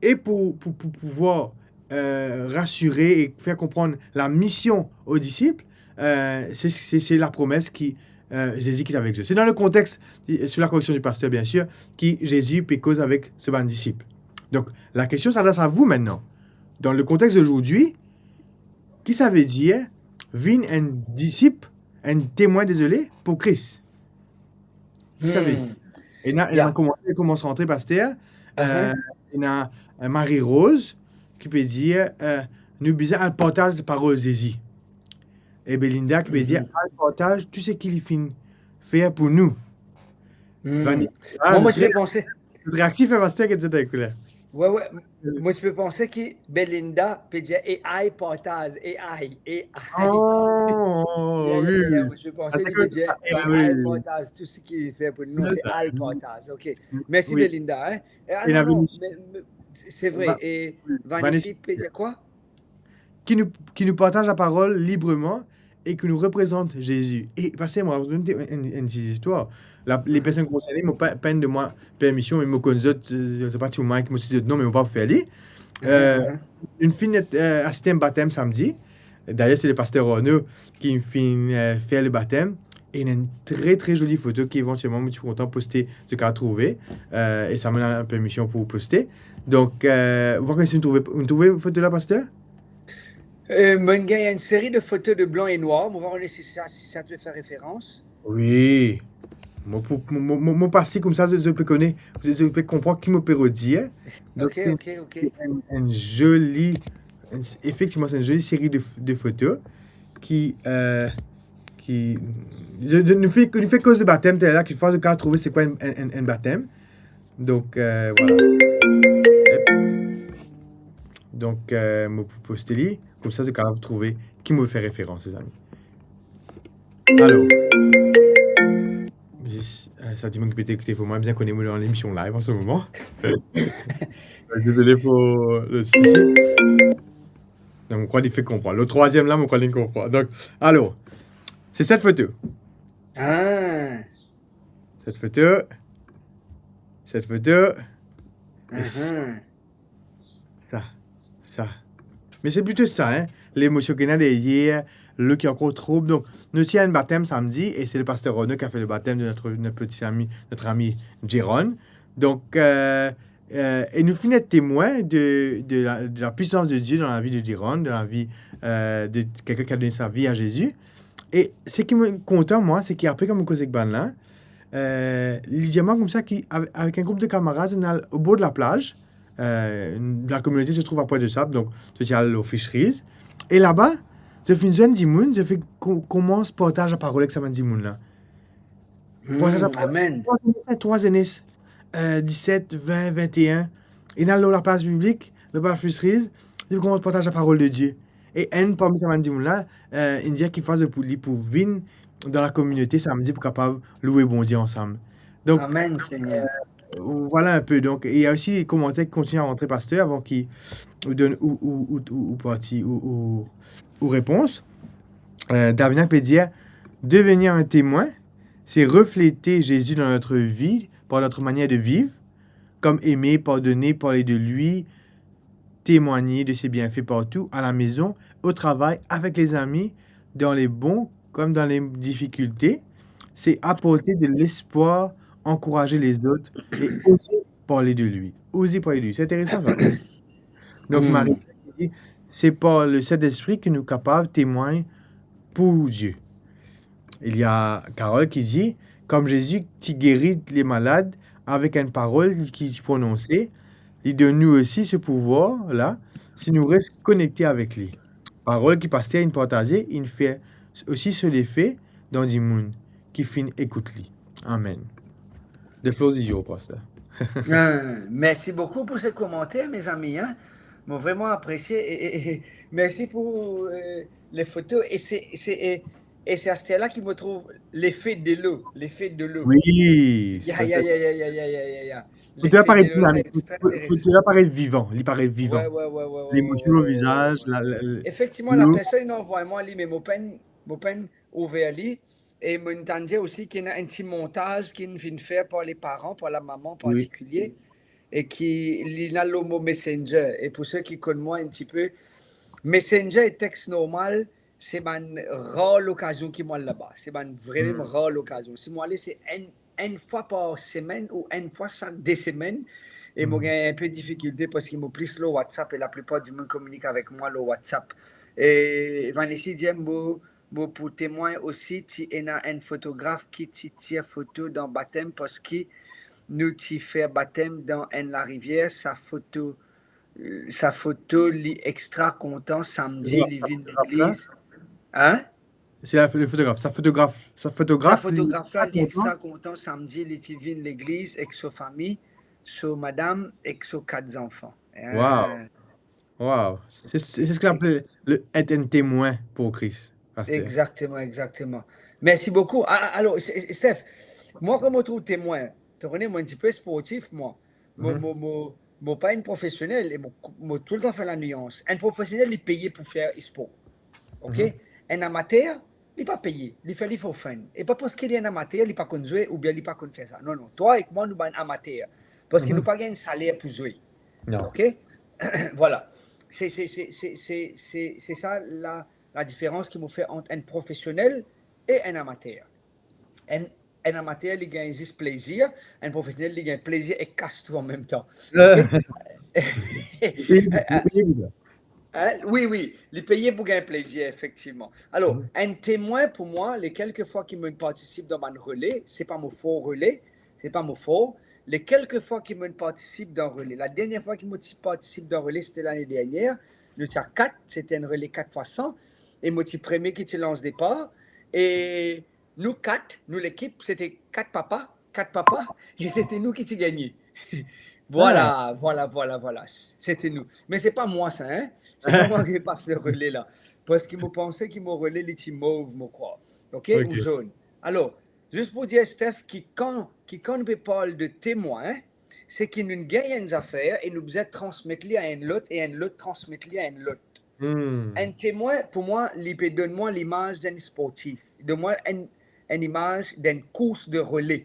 e pou, pou, pou pouvwar, euh, rasire e fer konprann lamision o disip, euh, se, se, se lapromes ki, euh, Zezi kit avek zot. Se dan le kontex, sou la koreksion di paster, biensir, ki Zezi pe koz avek so bann disip. Donk, la kestion s'adres a vou aster. Dan le kontex dozordi, ki sa vedir vinn enn disip, enn temwin, dezole, pou Kris? Ki sa vedir? Ena, ena koumans, koumans rantre, paster. Euh, ena, euh, Marie-Rose ki pe dir, euh, nou bizin al partaz parol Zezi. E Belinda ki pe dir, al partaz tou seki li finn fer pou nou. Vanessa, mwa, mo ti pe panse. Reaktif, hein, paster, ki ti dan kouler. Wi, wi. Mo ti pe panse ki Belinda pe dir, e al partaz, e al, e al. Oh, wi. Mo ti pe panse ki li pe dir, e al partaz tou seki li fer pou nou, se al partaz. Ok. Mersi, Belinda, hein. E, ah, non, non, me, me, se vre. E Vanessa pe dir kwa? Ki nou, ki nou partaz laparol libreman e ki nou reprezant Zezi. E paster, mwa, mo donn enn, enn, enn ti zistwar. La, les personnes concernées, mo pa, pa demann permision, me mo konn zot, euh, se pa ti moman ki mo site zot non, me mo pa pou fer li. Euh, inn finn, euh, asiste enn batem samdi. Dayer, se le paster Arnaud ki finn, euh, fer le batem. E ena enn tre, tre zoli foto ki evantielman mo ti kontan poste, zot kapav trouve. Euh, e sa mo ena permision pou poste. Donk, euh, ou pa kone si nou trouve, nou trouve foto la, paster? Euh, mo gagn enn seri de foto de blan e nwar. Mo pa kone si sa, si sa to fer referans. Wi. Mo pou, mo, mo, mo, mo pas li koumsa, zot, zot pe kone, zot, zot pe konpran ki mo pe redir. Donk, ok, ok, ok. Enn, enn zoli, enn, efektivman, se enn zoli seri de, de foto ki, euh, ki, nou, nou, nou fer, nou fer koz de batem taler la, ki fwa zot kapav trouve se kwa enn, enn, enn, enn batem. Donk, euh, vwala. Donk, euh, mo pou poste li, koumsa zot kapav trouve ki mo pe fer referans, lezami. Alor, zis, euh, sa dimoun ki pe ekoute mwa, bizin kone mo dan lemision live an se moman. Euh, dezole pou le sousi. Donk, mo krwar li fek konpran. Le trwaziem la, mo krwar li konpran. Donk, alor, se set foto. Ah. Set foto. Set foto. Mhm. Sa, sa. Me se plito sa, hein, lemosion ki ena deryer, lou ki ankor troub. Donk, nou ti ena enn batem samdi, e se le paster Renaud ki a fer le batem de notre, notre petit ami, notre ami Jeron. Donk, euh, euh, e nou finn et temwin de, de la, de la puissance de Dieu dans la vie de Jeron, dans la vie, euh, de quelqu'un qui a donné sa vie à Jésus. E seki mo kontan, mwa, seki apre, kan mo koz ek bann la, euh, li dir mwa koumsa ki, ave-, avek enn group de kamarad, nou al o bor de laplaz, euh, la communauté se trouve à Pointe-de-Sable, donk, nou ti al lor Fisheries. E laba, zot finn zwenn dimoun, zot finn ko-, koumans partaz laparol ek sa bann dimoun la. Hmm, partaz laparol. Amen. Trwa zenes, trwa zenes, euh, diset, vin, vin-e-enn. Inn al lor laplas piblik, lor laplas Fisheries, li koumans partaz laparol de Die. E enn parmi sa bann dimoun la, euh, inn dir ki fwa pou li pou vinn dan la kominote samdi pou kapav loue Bondie ansam. Donk, amen, Seigneur. Euh, voilà un peu. Donc, il y a aussi des commentaires qui continuent à rentrer, pasteur, avant qu'il vous donne ou, ou, ou, ou, ou parti, ou, ou, ou réponse. Euh, Davina peut dire, devenir un témoin, c'est refléter Jésus dans notre vie par notre manière de vivre, comme aimer, pardonner, parler de lui, témoigner de ses bienfaits partout, à la maison, au travail, avec les amis, dans les bons comme dans les difficultés. C'est apporter de l'espoir, encourager les autres et oser parler de lui. Oser parler de lui. C'est intéressant, ça. Donc, hmm. Marie dit, c'est par le Saint-Esprit que nous capables témoigner pour Dieu. Il y a Carole qui dit, comme Jésus ti geri le malad avek enn parol ki ti prononse, li donn nou osi se pouvwar la, si nou res konekte avek li. Parol ki paster inn partaze, inn fer osi so lefe dan dimoun ki finn ekout li. Amen. The floor is yours, pastor. Euh, merci beaucoup pour ces commentaires, mes amis, hein. Mo vreman apresie e, e, e mersi pou, euh, les photos. E se, se, e, e se aster la ki mo trouv lefe delo, lefe delo. Wi, ya, sa, ya, sa. Ya, ya, ya, ya, ya, ya, ya. Foto la paret dinamik, foto la paret vivan, li paret vivan. Wi, wi, wi, wi, wi. Lemosion lor vizaz, la, la, la, efektivman, la personn inn anvoy mwa li, me mo pa'nn, mo pa'nn ouver li. E mo tann dir osi ki ena enn ti montaz ki finn fer par le paran, par lamama an partikilie, e ki li ena lor mo Messenger. E pou seki konn mwa enn tipe, Messenger e text normal, se bann rar lokazion ki mo al laba. Se bann vremem rar lokazion. Si mo ale, se enn, enn fwa par semenn ou enn fwa sak de semenn. E mo gagn enpe difikilte parski mo plis lor WhatsApp e laplipar dimoun kominik avek mwa lor WhatsApp. E Vanessa dir mo, mo pou temwagn osi, ti ena enn fotograf ki ti tir foto dan batem, parski nou ti fer batem dan enn larivier, sa foto, sa foto li extra kontan, samdi li vinn legliz. Hein? Se la, le fotograf, sa fotograf, sa fotograf, sa fotograf la, li extra kontan, samdi li ti vinn legliz ek so fami, so madam ek so kat zanfan. Hein? Wow. Wow. C'est, c'est ce qu'on appelle le, être un témoin pour Christ, pasteur. Exactement, exactement. Merci beaucoup. Ah, ah, alors, S-, S-, Steph, moi, quand je trouve témoin, tu connais, moi, un petit peu sportif, moi. Mo, mo, mo, mo pa enn profesionel e mo, mo toultan fer la nuance. Enn profesionel, li peye pou fer spor. Ok? Enn amater, li pa peye, li fer li for fun. E pa parski li enn amater, li pa konn zwe oubien li pa konn fer sa. Non, non, twa ek mwa, nou bann amater. Parski nou pa gagn saler pou zwe. Non. Ok? Voilà. Se, se, se, se, se, se, se sa la, la diferans ki mo fer ant enn profesionel e enn amater. Enn, enn amater, li gagn zis plezir, enn profesionel, li gagn plezir e kas tou an mem tan. Ok? Li peye pou, li peye pou sa. Hein? Wi, wi, li peye pou gagn plezir, efektivman. Alor, enn temwin pou mwa, le kelkefwa ki mo'nn partisip dan bann rele, se pa mo for rele, se pa mo for, le kelkefwa ki mo'nn partisip dan rele. La dernie fwa ki mo ti partisip dan rele, sete lane dernie, nou ti a kat, sete enn rele kat fwa san, e mo ti premie ki ti lans depar, e nou kat, nou lekip, sete kat papa, kat papa, e sete nou ki ti gagne. Voilà, voilà, voilà, voilà. Sete nou. Me se pa mwa sa, hein. Se pa mwa ki pas le rele la. Parski mo panse ki mo rele li ti mov, mo krwar. Ok? Ok. Ou zonn. Alor, zis pou dir, Steph, ki kan, ki kan nou pe parl de temwin, se ki nou gagn enn zafer e nou bizin transmet li a enn lot e enn lot transmet li a enn lot. Hmm. Enn temwin, pou mwa, li pe donn mwa limaz d'enn sportif. Li donn mwa enn, enn imaz d'enn kours de rele.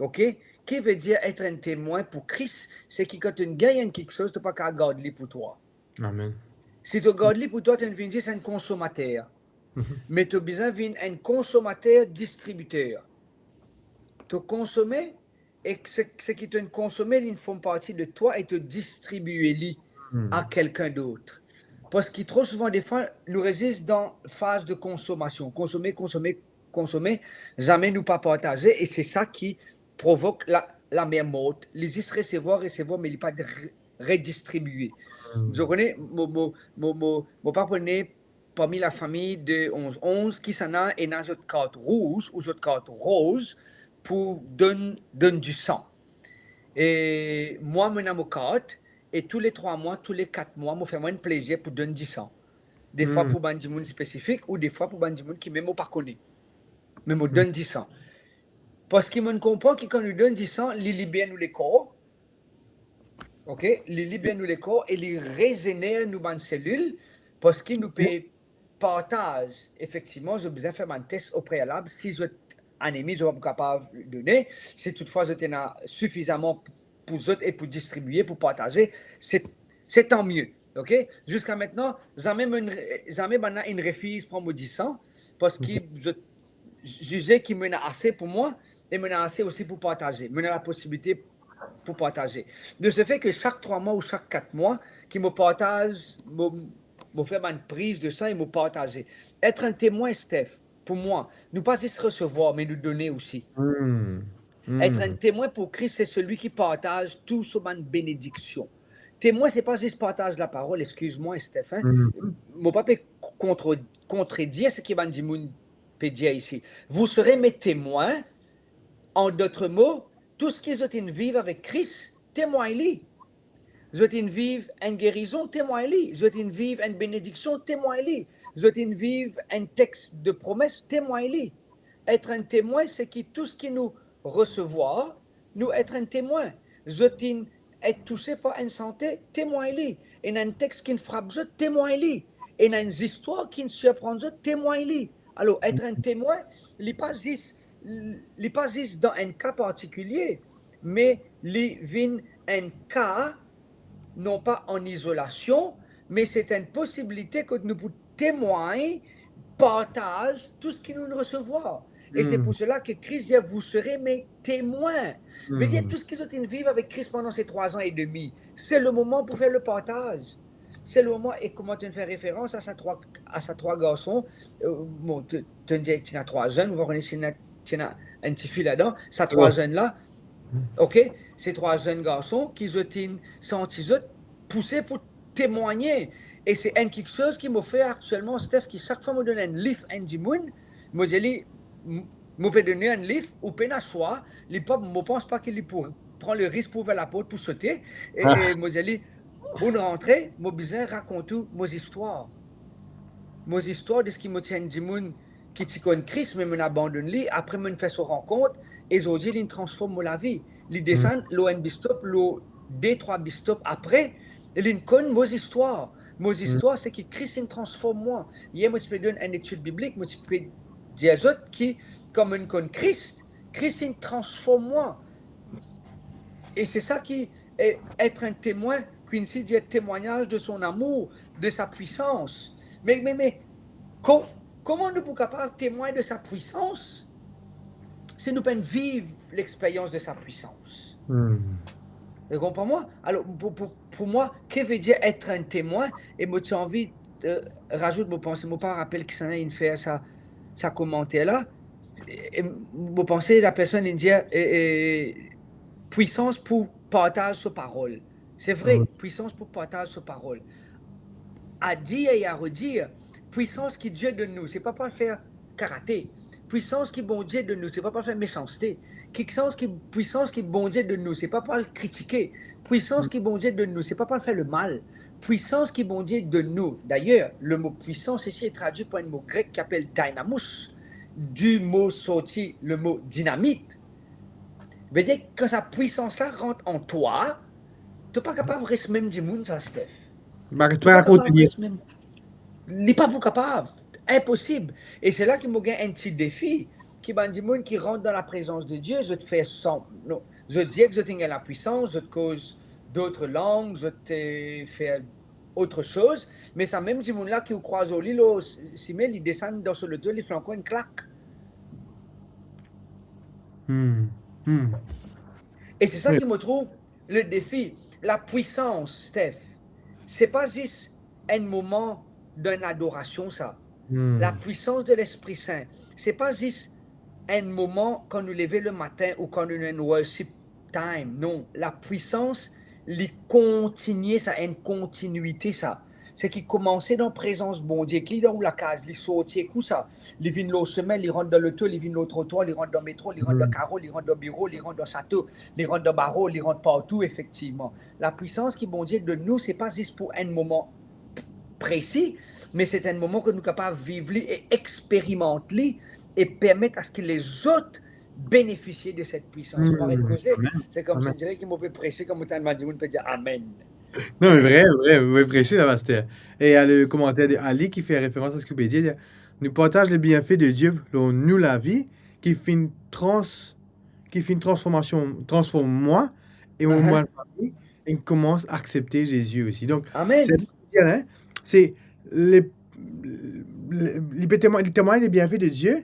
Ok? ki vedir et enn temwin pou Kris, se ki kan to gagn enn kiksoz, to pa kav gard li pou twa. Amen. Si to gard li pou twa, to vinn zis enn konsomater. Me to bizin vinn enn konsomater distribiter. To konsome, e se, seki to konsome, li form parti de twa e to distribie li a kelkin dot. Parski tro souvan, defwa, nou res zis dan faz de konsomasion. Konsome, konsome, konsome, zame nou pa partaze, e se sa ki provok la, lamer mort. Li zis resevwar, resevwar, me li pa re-, redistribie. Zot kone, mo, mo, mo, mo, mo pa kone parmi lafami de onz onz, kisannla ena zot kart rouz ou zot kart roz pou donn, donn disan. E mwa, mo ena mo kart, e tou le trwa mwa, tou le kat mwa, mo fer mwa enn plezir pou donn disan. Defwa pou bann dimoun spesifik, ou defwa pou bann dimoun ki mem mo pa kone. Me mo donn disan. Parski mo konpran ki kan nou donn disan, li liber nou lekor. Ok? Li liber nou lekor e li rezener nou bann selil, parski nou pe partaz. Efektivman, zot bizin fer bann tes o prealab, si zot anemi, zot pa pou kapav done, si toutfwa zot ena sifizaman pou zot e pou distribie, pou partaze, se, se tan mie. Ok? Ziska aster, zame mo, zame bann la inn refiz pran mo disan, parski zot zize ki mo ena ase pou mwa, e mo ena ase osi pou partaze. Mo ena laposibilite pou partaze. De se fe ki sak trwa mwa ou sak kat mwa, ki mo partaz, mo, mo fer bann priz de san e mo partaze. Et enn temwin, Steph, pou mwa, nou pa zis resevwar, me nou done osi. Et enn temwin pou Kris, se selwi ki partaz tou so bann benediksion. Temwin, se pa zis partaz laparol, eskiz mwa, Steph, hein. Mo pa pe kontre, kontredir seki bann dimoun pe dir isi. Vous serez mes témoins, en d'autres mots, tou seki zot inn viv avek Kris, temwagn li. Zot inn viv enn gerizon, temwagn li. Zot inn viv enn benediksion, temwagn li. Zot inn viv enn tex de promes, temwagn li. Et enn temwin, seki tou seki nou resevwar, nou et enn temwin. Zot inn et touse par enn sante, temwagn li. Ena enn tex ki'nn frap zot, temwagn li. Ena enn zistwar ki'nn sirprann zot, temwagn li. Alor, et enn temwin, li pa zis, li pa zis dan enn ka partikilie, me li vinn enn ka, non pa an izolasion, me se enn posibilite kot nou pou temwagn, partaz tou seki nou resevwar. E se pou sela ki Kris dir, vous serez mes témoins. Vedir tou seki zot inn viv avek Kris pandan se trwa an e demi, se le moman pou fer le partaz. Se le moman, e kouma to fer referans a sa trwa, a sa trwa garson, euh, bon, to, to dir ti ena trwa zenn, mo pa kone si ena, ti ena enn tifi ladan, sa trwa zenn la, ok, se trwa zenn garson ki zot inn santi zot pouse pou temwagne. E se enn kiksoz ki mo fer aktielman, Steph, ki sak fwa mo donn enn lif enn dimoun, mo dir li, m-, mo pe donn li enn lif, ou pena swa, li pa, mo pans pa ki li pou pran le risk pou ouver laport pou sote. E, e mo dir li, ou'nn rantre, mo bizin rakont ou mo zistwar. Mo zistwar de seki mo ti enn dimoun ki ti konn Kris, me mo'nn abandonn li, apre mo'nn fer so rankont, e zordi li'nn transform mo lavi. Li desann lor enn bistop, lor de, trwa bistop apre, e li'nn konn mo zistwar. Mo zistwar, seki Kris inn transform mwa. Yer mo ti pe donn enn etid biblik, mo ti pe dir zot ki, kan mo'nn konn Kris, Kris inn transform mwa. E se sa ki, e, et enn temwin, Quincy dir témoignage de son amour, de sa puissance. Me, me, me, ko-, kouma nou pou kapav temwagn de sa pwisans si nou pa'nn viv lexperyans de sa pwisans? Ou konpran mwa? Alor, pou, pou, pou mwa, ki vedir et enn temwin? E mo ti anvi, euh, razout mo panse, mo pa rapel kisannla inn fer sa, sa komanter la. E, e mo panse lapersonn inn dir, e, e, pwisans pou partaz so parol. Se vre, pwisans pou partaz so parol. À dire et à redire, pwisans ki Die donn nou, se pa pou al fer karate. Pwisans ki Bondie donn nou, se pa pou al fer mesanste. Pwisans ki, pwisans ki Bondie donn nou, se pa pou al kritike. Pwisans ki Bondie donn nou, se pa pou al fer lemal. Pwisans ki Bondie donn nou. Dayer, lemo pwisans isi e tradwi par enn mo grek ki apel dynamos. Di mo sorti lemo dinamit. Vedir, kan sa pwisans la rant an twa, to pa kapav res mem dimoun sa, Steph. Ba, to pa kapav res mem. Li pa pou kapav. Inposib. E se la ki mo gagn enn ti defi, ki bann dimoun ki rant dan laprezans de Die, zot fer san, non, Zot dir ki zot inn gagn lapwisans, zot koz dot lang, zot, eh, fer ot soz, me sa mem dimoun la ki ou krwaz ar li lor simin, li desann dan so loto, li fer ankor enn klak. Hmm. Hmm. E se sa ki mo trouv le defi, lapwisans, Steph. Se pa zis enn moman dan ladorasion sa. Hmm. Lapwisans de Lespri Sin, se pa zis enn moman kan nou leve lematin ou kan nou ena enn worship time. Non, lapwisans, li kontinie sa, enn kontinwite sa. Seki koumanse dan prezans Bondie, ki dan ou lakaz, li sorti ek ou sa. Li vinn lor simin, li rant dan loto, li vinn lor trotwar, li rant dan metro, li rant dan karo, li rant dan biro, li rant dan sato, li rant dan baro, li rant partou, efektivman. Lapwisans ki Bondie donn nou, se pa zis pou enn moman presi, me se enn moman ki nou kapav viv li e experimant li e permet aski lezot benefisie de set pwisans. Hmm, Mo inn koze, amen, se koumsi amen. Dir ki mo pe prese, kan mo tann bann dimoun pe dir amen. Non, me vre, vre, vre prese la, paster. E a le komanter de Ali ki fer referans a seki ou pe dir, nou partaz le bienfe de Die lor nou lavi, ki finn trans, ki finn transformasion, transform mwa e mo, Ahan. Mwa lafami, e koumans aksepte Zezi osi. Donk, Amen. se, hein, se le, le, li pe temwagn, li temwagn le bienfe de Die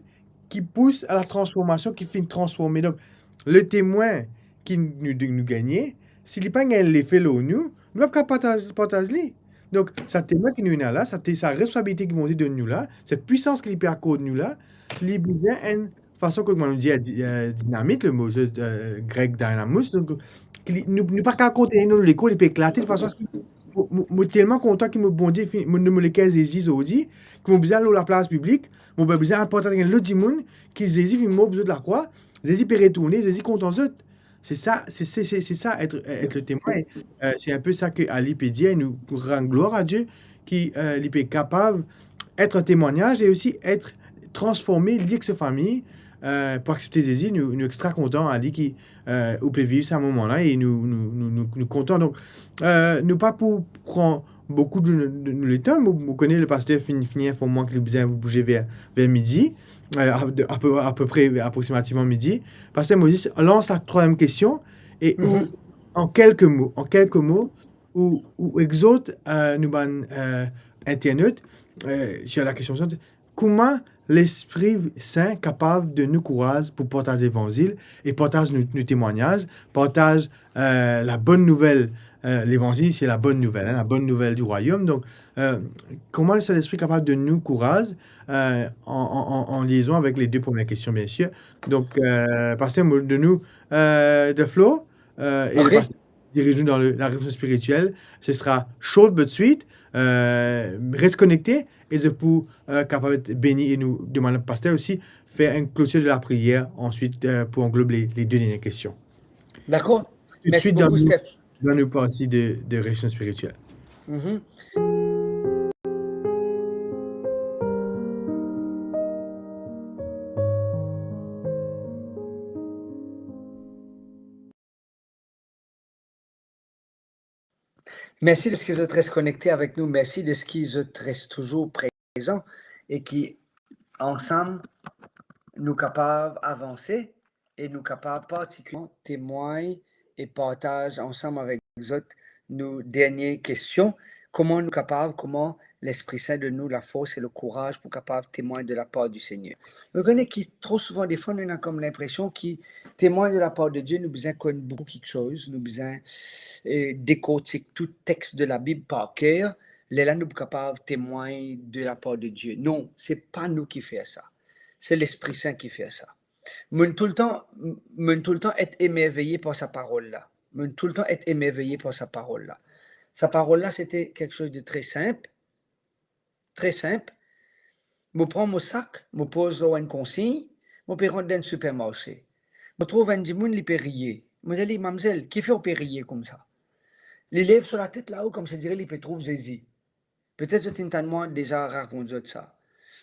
ki pous a la transformasion, ki finn transforme. Donk, le temwin ki nou, nou gagne, si li pa gagn lefe lor nou, nou pa kapav partaz, partaz li. Donk, sa temwin ki nou ena la, sa te, sa responsabilite ki Bondie donn nou la, set pwisans ki li pe akord nou la, li bizin enn fason, kouma nou dir, di-, eh, dinamit, le mo, eh, grek dynamos, donk, ki li, nou, nou pa kapav kontenir nou lekor, li pe eklate, de fason aski, mo, mo, mo telman kontan ki mo Bondie finn, mo, mo leker Zezi zordi, ki mo bizin al lor laplas piblik, mo pa bizin al partaz enn lot dimoun ki Zezi finn mor pou zot lakrwa, Zezi pe retourne, Zezi kontan zot. Se sa, se, se, se, se sa, et, et le temwin. Eh, se enn pe sa ki Ali pe dir, nou rann glwar a Die, ki, eh, li pe kapav et temwagnaz e osi et transforme li ek so fami, eh, pou aksepte Zezi. Nou, nou extra kontan, Ali, ki, eh, ou pe viv sa moman la e nou, nou, nou, nou, nou kontan. Donk, eh, nou pa pou pran boukou de, de, de letan. Mo, mo kone le paster finn, finn inform mwa ki li bizin bouze ver, ver midi, eh, a, de, ape, apepre, aproksimativman midi. Paster, mo zis lans la trwaziem kestion e ou, Mhm. an kelke mo, an kelke mo, ou, ou exort, eh, nou bann, eh, internet, eh, sur la kestion suivante, kouma Lespri Sin kapav donn nou kouraz pou partaz levanzil e partaz nou, nou temwagnaz, partaz, eh, la bonn nouvel, eh, levanzil, se la bonn nouvel, hein, la bonn nouvel di rwayom. Donk, eh, kouma Sesprezan kapav donn nou kouraz, eh, an, an, an, an liezon avek le de premie kestion, biensir. Donk, eh, paster, mo donn ou, eh, the floor, eh, e le Ok. paster diriz nou dan le, la refleksion spiritiel. Ce sera short but sweet. Eh, res konekte e zot pou, eh, kapav et beni e nou demann paster osi fer enn klotir de lapriyer answit, eh, pou anglob le, le de dernie kestion. Dakor. Tout de Mersi suite dan boukou, nou, Steph. dan nou parti de, de refleksion spiritiel. Mhm. Mersi de seki zot res konekte avek nou. Mersi de seki zot res touzour prezan e ki ansam nou kapav avanse e nou kapav partikilier temwagn e partaz ansam avek zot nou dernie kestion, kouma nou kapav, kouma Lespri Sin donn nou lafors e lekouraz pou kapav temwagn de lapar di Segner. Nou kone ki tro souvan, defwa, nou ena kom linpresion ki temwagn de lapar de Die, nou bizin konn boukou kiksoz, nou bizin, eh, dekortik tou text de la Bib par ker, lerla nou pou kapav temwagn de lapar de Die. Non, se pa nou ki fer sa. Se Lespri Sin ki fer sa. Mo'nn toultan, mo'nn toultan et emerveye par sa parol la. Mo'nn toultan et emerveye par sa parol la. Sa parol la, se te kiksoz de tre sinp, tre sinp. Mo pran mo sak, mo poz lor enn konsign, mo pe rant dan enn sipermarse. Mo trouv enn dimoun, li pe riye. Mo dir li, "Mamzel, kifer ou pe riye koumsa?" Li lev so latet lao, koumsidire li pe trouv Zezi. Petet zot inn tann mwa deza rakont zot sa.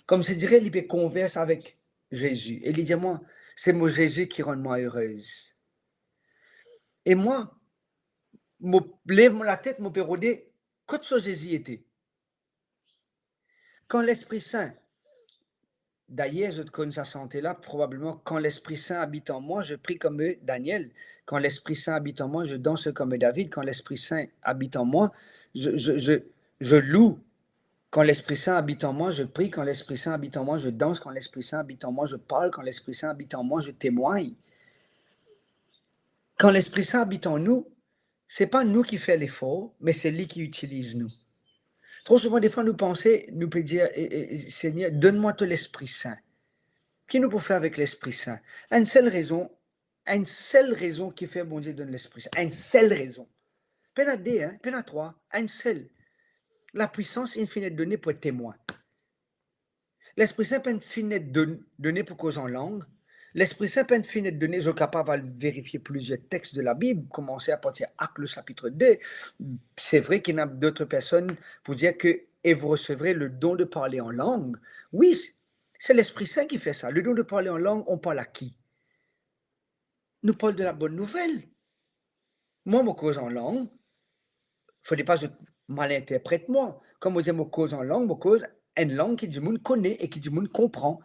Koumsidire li pe konvers avek Zezi. E li dir mwa, "Se mo Zezi ki rann mwa erez." E mwa, mo lev mo latet, mo pe rode kot so Zezi ete. Kan Lespri Sin Dayer, zot konn sa sante la, probableman, Quand l'Esprit Saint habite en moi, je prie comme Daniel. Quand l'Esprit Saint habite en moi, je danse comme David. Quand l'Esprit Saint habite en moi, je, je, je, je loue. Quand l'Esprit Saint habite en moi, je prie. Quand l'Esprit Saint habite en moi, je danse. Quand l'Esprit Saint habite en moi, je parle. Quand l'Esprit Saint habite en moi, je témoigne. Quand l'Esprit Saint habite en nous, se pa nou ki fer lefor, me se li ki itiliz nou. Tro souvan, defwa, nou panse, nou pe dir, "E, e, Segner, donn mwa to Lespri Sin." Ki nou pou fer avek Lespri Sin? Enn sel rezon, enn sel rezon ki fer Bondie donn Lespri Sin. Enn sel rezon. Pena de, hein, pena trwa, enn sel. Lapwisans inn finn et done pou et temwin. Lespri Sin pa'nn finn et don-, done pou koz an lang. Lespri Sin pa'nn finn et done, zot kapav al verifie plizier text de la Bible, komanse apartir Actes, le chapitre deux. Se vre ki ena dot personn pou dir ke, "Et vous recevrez le don de parler en langue." Wi, se Lespri Sin ki fer sa. Le don de parler en langue, on parle à qui? Nou parl de la bonn nouvel. Mwa, mo koz an lang, fode pa zot mal interpret mwa. Kan mo dir mo koz an lang, mo koz enn lang ki dimoun kone e ki dimoun konpran.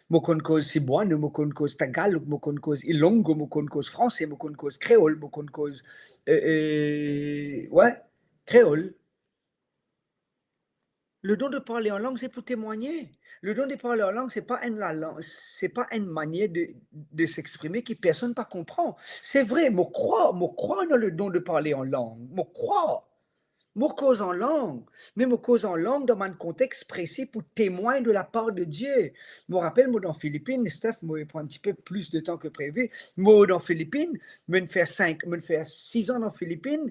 Mo konn koz sibwano, mo konn koz tagalog, mo konn koz ilongo, mo konn koz franse, mo konn koz kreol, mo konn koz, euh, euh, ouais, kreol. Le don de parler en langue, se pou temwagne. Le don de parler en langue, se pa enn lalang, se pa enn manier de, de s'exprimer ki personn pa konpran. Se vre, mo krwar, mo krwar dan le don de parler en langue. Mo krwar. Mo koz an lang, me mo koz an lang dan bann kontex presi pou temwagn de la part de Dieu. Mo rapel, mo dan Filipin, Steph, mo pran enn tipe plis de tan ke previ. Mo dan Filipin, mo'nn fer sink, mo'nn fer sis an dan Filipin,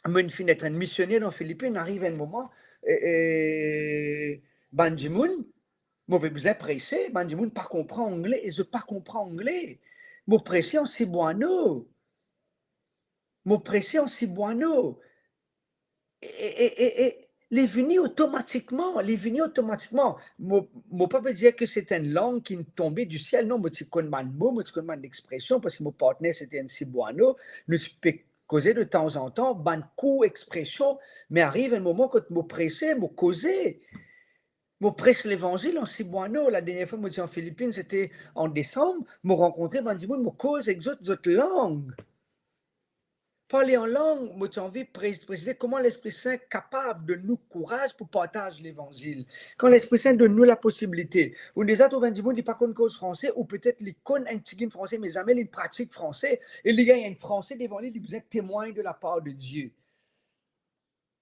mo'nn finn et enn misioner dan Filipin, ariv enn moman, e, e, bann dimoun, mo pe bizin prese, bann dimoun pa konpran angle, e zot pa konpran angle. Mo prese an sibwano. Mo prese an sibwano. E, e, e, e, e, li vini otomatikman, li vini otomatikman. Mo, mo pa pe dir ke se enn lang ki tonbe di siel, non, mo ti konn bann mo, mo ti konn bann expresion, parski mo partner, se te enn sibwano, nou ti pe koze de tanzantan, bann kou expresion, me ariv enn moman kot mo prese, mo koze. Mo pres levanzil an sibwano. Ladernie fwa mo ti an Filipin, se te an desam, mo rankontre bann dimoun, mo koz ek zot, zot lang. Parle an lang, mo ti anvi pre-, presize kouma Lespri Sin kapav donn nou kouraz pou partaz levanzil. Kan Lespri Sin donn nou laposibilite, ou deza trouv enn dimoun, li pa konn koz franse, ou petet li konn enn tigit franse, me zame li pratik franse, e li gagn enn franse devan li, li bizin temwagn de la part de Dieu.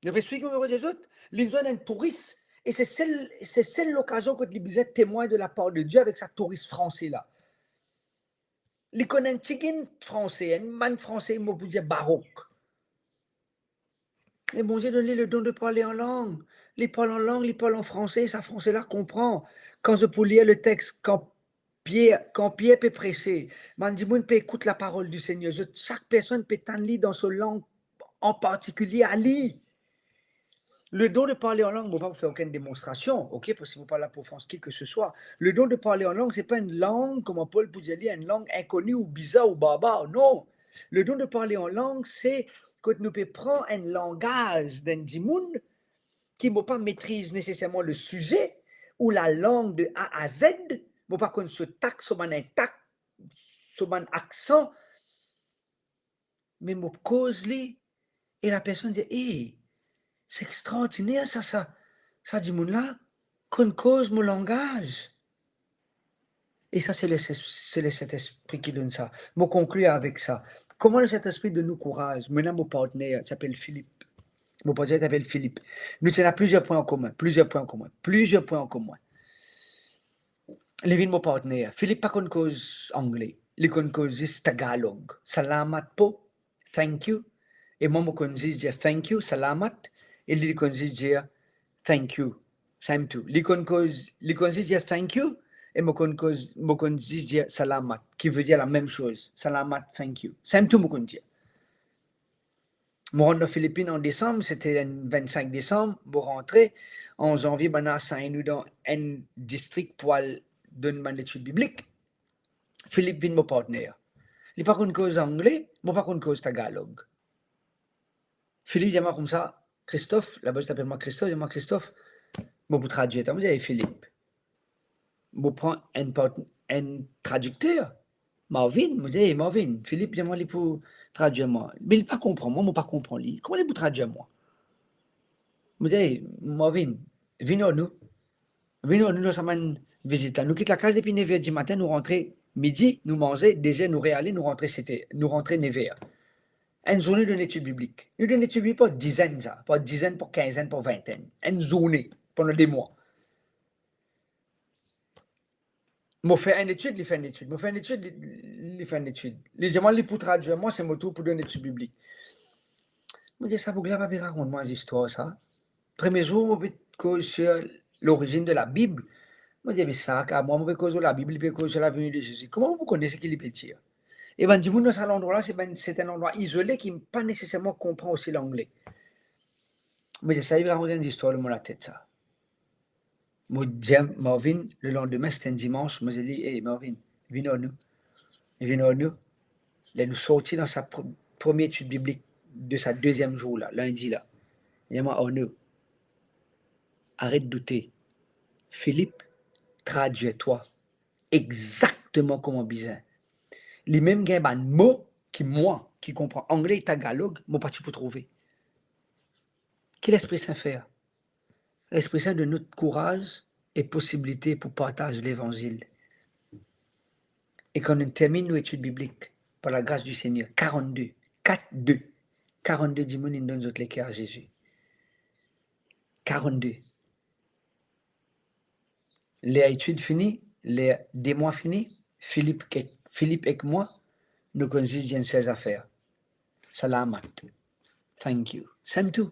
Lespri ki mo dir zot, li zwenn enn touris, e se sel, se sel lokazion kot li bizin temwagn de la part de Dieu avek sa touris franse la. Li konn enn tigit franse, enn bann franse, mo pou dir barok. E Bondie donn li le don de parle an lang. Li parl an lang, li parl an franse, sa franse la konpran. Kan zot pou lir le text, kan Pier, kan Pier pe prese, bann dimoun pe ekout laparol di Segner. Zot, sak personn pe tann li dan so lang an partikilie a li. Le don de parle en langue, mo pa pou fer okenn demonstrasion, ok, parski mo pa la pou ofans ki ke se swa. Le don de parle en langue, se pa enn lang, kouma Pol pou dir li, enn lang inkoni ou bizar ou barbar, non. Le don de parle en langue, se kot nou pe pran enn langaz d'enn dimoun ki mo pa metriz neseserman le size ou lalang de A a Z, mo pa konn so tak, so bann intak, so bann aksan, me mo koz li, e lapersonn dir, "Eh, se extraordiner sa, sa, sa dimoun la konn koz mo langaz." E sa, se le, se le Sintespri ki donn sa. Mo konklir avek sa. Kouma le Sintespri donn nou kouraz? Mo ena mo partner, li apel Filip. Mo partner, li apel Filip. Nou ti ena plizier pwin an komin, plizier pwin an komin, plizier pwin an komin. Li vinn mo partner. Filip pa konn koz angle. Li konn koz zis Tagalog. Salamat po, thank you. E mwa, mo konn zis dir thank you, salamat. E li, li konn zis dir thank you, same to. Li konn koz, li konn zis dir thank you, e mo konn koz, mo konn zis dir salamat, ki ve dir lamem soz. Salamat, thank you. Same to, mo konn dir. Mo rant dan Filipin an desam, se te enn vennsink desam, mo rantre. An zanvie, bann la asign nou dan enn distrik pou al donn bann letid biblik. Filip vinn mo partner. Li pa konn koz angle, mo pa konn koz Tagalog. Filip dir mwa koumsa, "Christophe," laba zot apel mwa Christophe, dir mwa, "Christophe, mo pou tradwir twa." Mo dir, "Eh, Filip, Mo pran enn part-, enn tradikter, Marvin, mo dir, "Ey, Marvin, Philippe dir mwa li pou tradir mwa. Me li pa konpran mwa, mo pa konpran li. Kouma li pou tradir mwa?" Mo dir, "Ey, Marvin, vinn ar nou. Vinn ar nou dan sa bann vizit la. Nou kit lakaz depi nev er dimatin, nou rantre midi, nou manze, de zer nou reale, nou rantre set er, nou rantre nev er." Enn zourne dan letid biblik. Nou dan letid biblik par dizenn sa, par dizenn, par kinzenn, par vintenn. Enn zourne, pandan de mwa. Mo fer enn etid, li fer enn etid. Mo fer enn etid, li, li fer enn etid. Li dir mwa li pou tradir mwa, se mo tour pou donn etid biblik. Mo dir, "Sa boug la pa pe rakont mwa zistwar sa." Premie zour, mo pe koz sur l'origine de la Bible. Mo dir, "Me sa, ka mwa, mo pe koz sur la Bible, li pe koz sur la venue de Jésus. Kouma mo pou kone seki li pe dir?" E bann dimoun dan sa landrwa la, se bann, se enn landrwa izole ki pa neseserman konpran osi langle. Mo dir, "Sa, li rakont enn zistwar dan mo latet sa." Mo dir Marvin, le landime, se enn dimans, mo dir li, "Ey, Marvin, vinn ar nou. Vinn ar nou." Ler nou sorti dan sa pr-, premie etid biblik de sa deziem zour la, lindi la. Li dir mwa, "Arnaud, aret doute. Philippe tradir twa exakteman kouma bizin. Li mem gagn bann mo ki mwa, ki konpran angle e tagalog, mo pa ti pou trouve." Ki Lespri Sin fer? Lespri Sin donn nou kouraz e posibilite pou partaz levanzil. E kan nou terminn nou etid biblik, par lagras di Segner, karannde, kat de, karannde dimoun inn donn zot leker a Zezi. Karannde. Ler etid fini, ler de mwa fini, Philippe ek, Philippe ek mwa, nou konn zis dir enn sel zafer. Salamat. Thank you. Samem tou.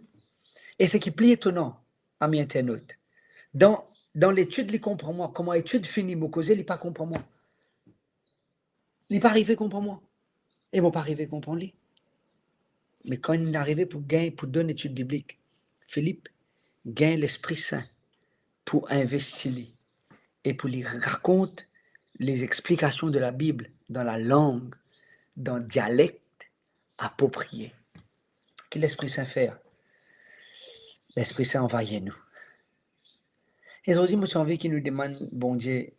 E seki pli etonan, ami internaute, dan, dan letid li konpran mwa, kouma etid fini, mo koze, li pa konpran mwa. Li pa arive konpran mwa. E mo pa arive konpran li. Me kan li arive pou gagn, pou donn etid biblik, Philippe gagn Lespri Sin pou investi li e pou li rakont les explications de la Bible dan lalang, dan dialek aproprie. Ki Lespri Sin fer? Lespri Sin anvayir nou. E zordi, mo ti anvi ki nou demann Bondie,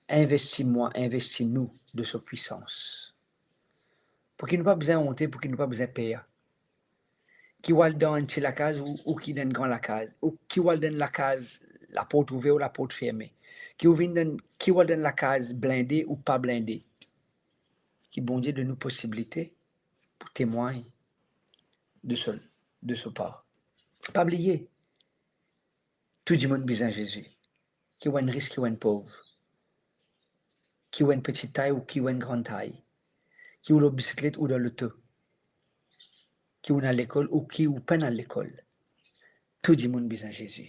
investi mwa, investi nou de so pwisans. Pou ki nou pa bizin onte, pou ki nou pa bizin per. Ki ou al dan enn ti lakaz ou, ou ki dan enn gran lakaz, ou ki ou al dan enn lakaz, laport ouver ou laport ferme. Ki ou vinn dan, ki ou al dan enn lakaz blinde ou pa blinde. Ki Bondie donn nou posibilite pou temwagn de so, de so par. Pa bliye, tou dimoun bizin Zezi. Ki ou enn ris, ki ou enn pov. Ki ou enn peti tay ou ki ou enn gran tay. Ki ou lor bisiklet ou dan loto. Ki ou al lekol ou ki ou pena al lekol. Tou dimoun bizin Zezi.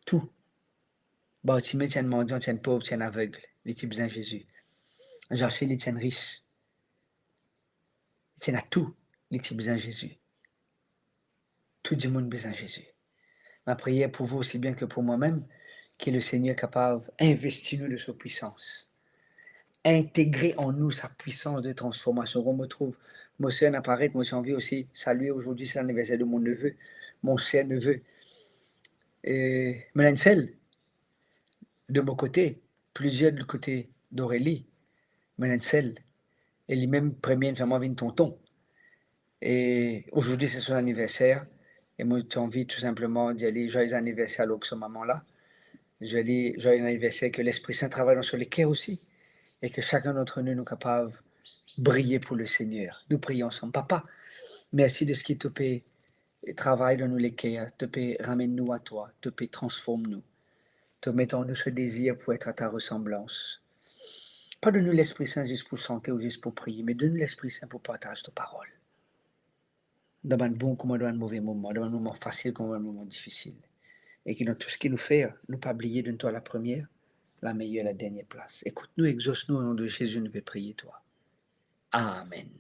Tou. Bartime ti enn mandian, ti enn pov, ti enn aveg, li ti bizin Zezi. Zache, li ti enn ris. Li ti ena tou, li ti bizin Zezi. Tou dimoun bizin Zezi. Ma priyer pou vou osi bien ke pou mwa mem, ki Lesegner kapav investi nou de so pwisans. Integre an nou sa pwisans de transformasion. Kan mo trouv mo ser inn aparet, mo ti anvi osi salie, zordi se laniverser de mon neve, mon ser neve. E mo ena enn sel de mo kote, plizier de kote d'Aurélie, mo ena enn sel. E limem premie inn fer mwa vinn tonton. E zordi se so laniverser, e mo ti anvi tou sinpleman dir li zwaye aniverser alor ki so mama la. Dir li zwaye aniverser, ke Lespri Sin travay dan so leker osi, e ke sakenn d'antre nou, nou kapav briye pou Lesegner. Nou priye ansam. Papa, mersi deski to pe travay dan nou leker, to pe ramenn nou a twa, to pe transform nou, to met an nou so dezir pou et a ta resanblans. Pa donn nou Lespri Sin zis pou sante ou zis pou priye, me donn nou Lespri Sin pou partaz to parol. Dan bann bon kouma dan bann move moman, dan bann moman fasil kouma bann moman difisil. E ki dan tou seki nou fer, nou pa bliye donn twa lapremier, lameyer, ladernie plas. Ekout nou, exors nou, o non de Zezi nou pe priye twa. Amen.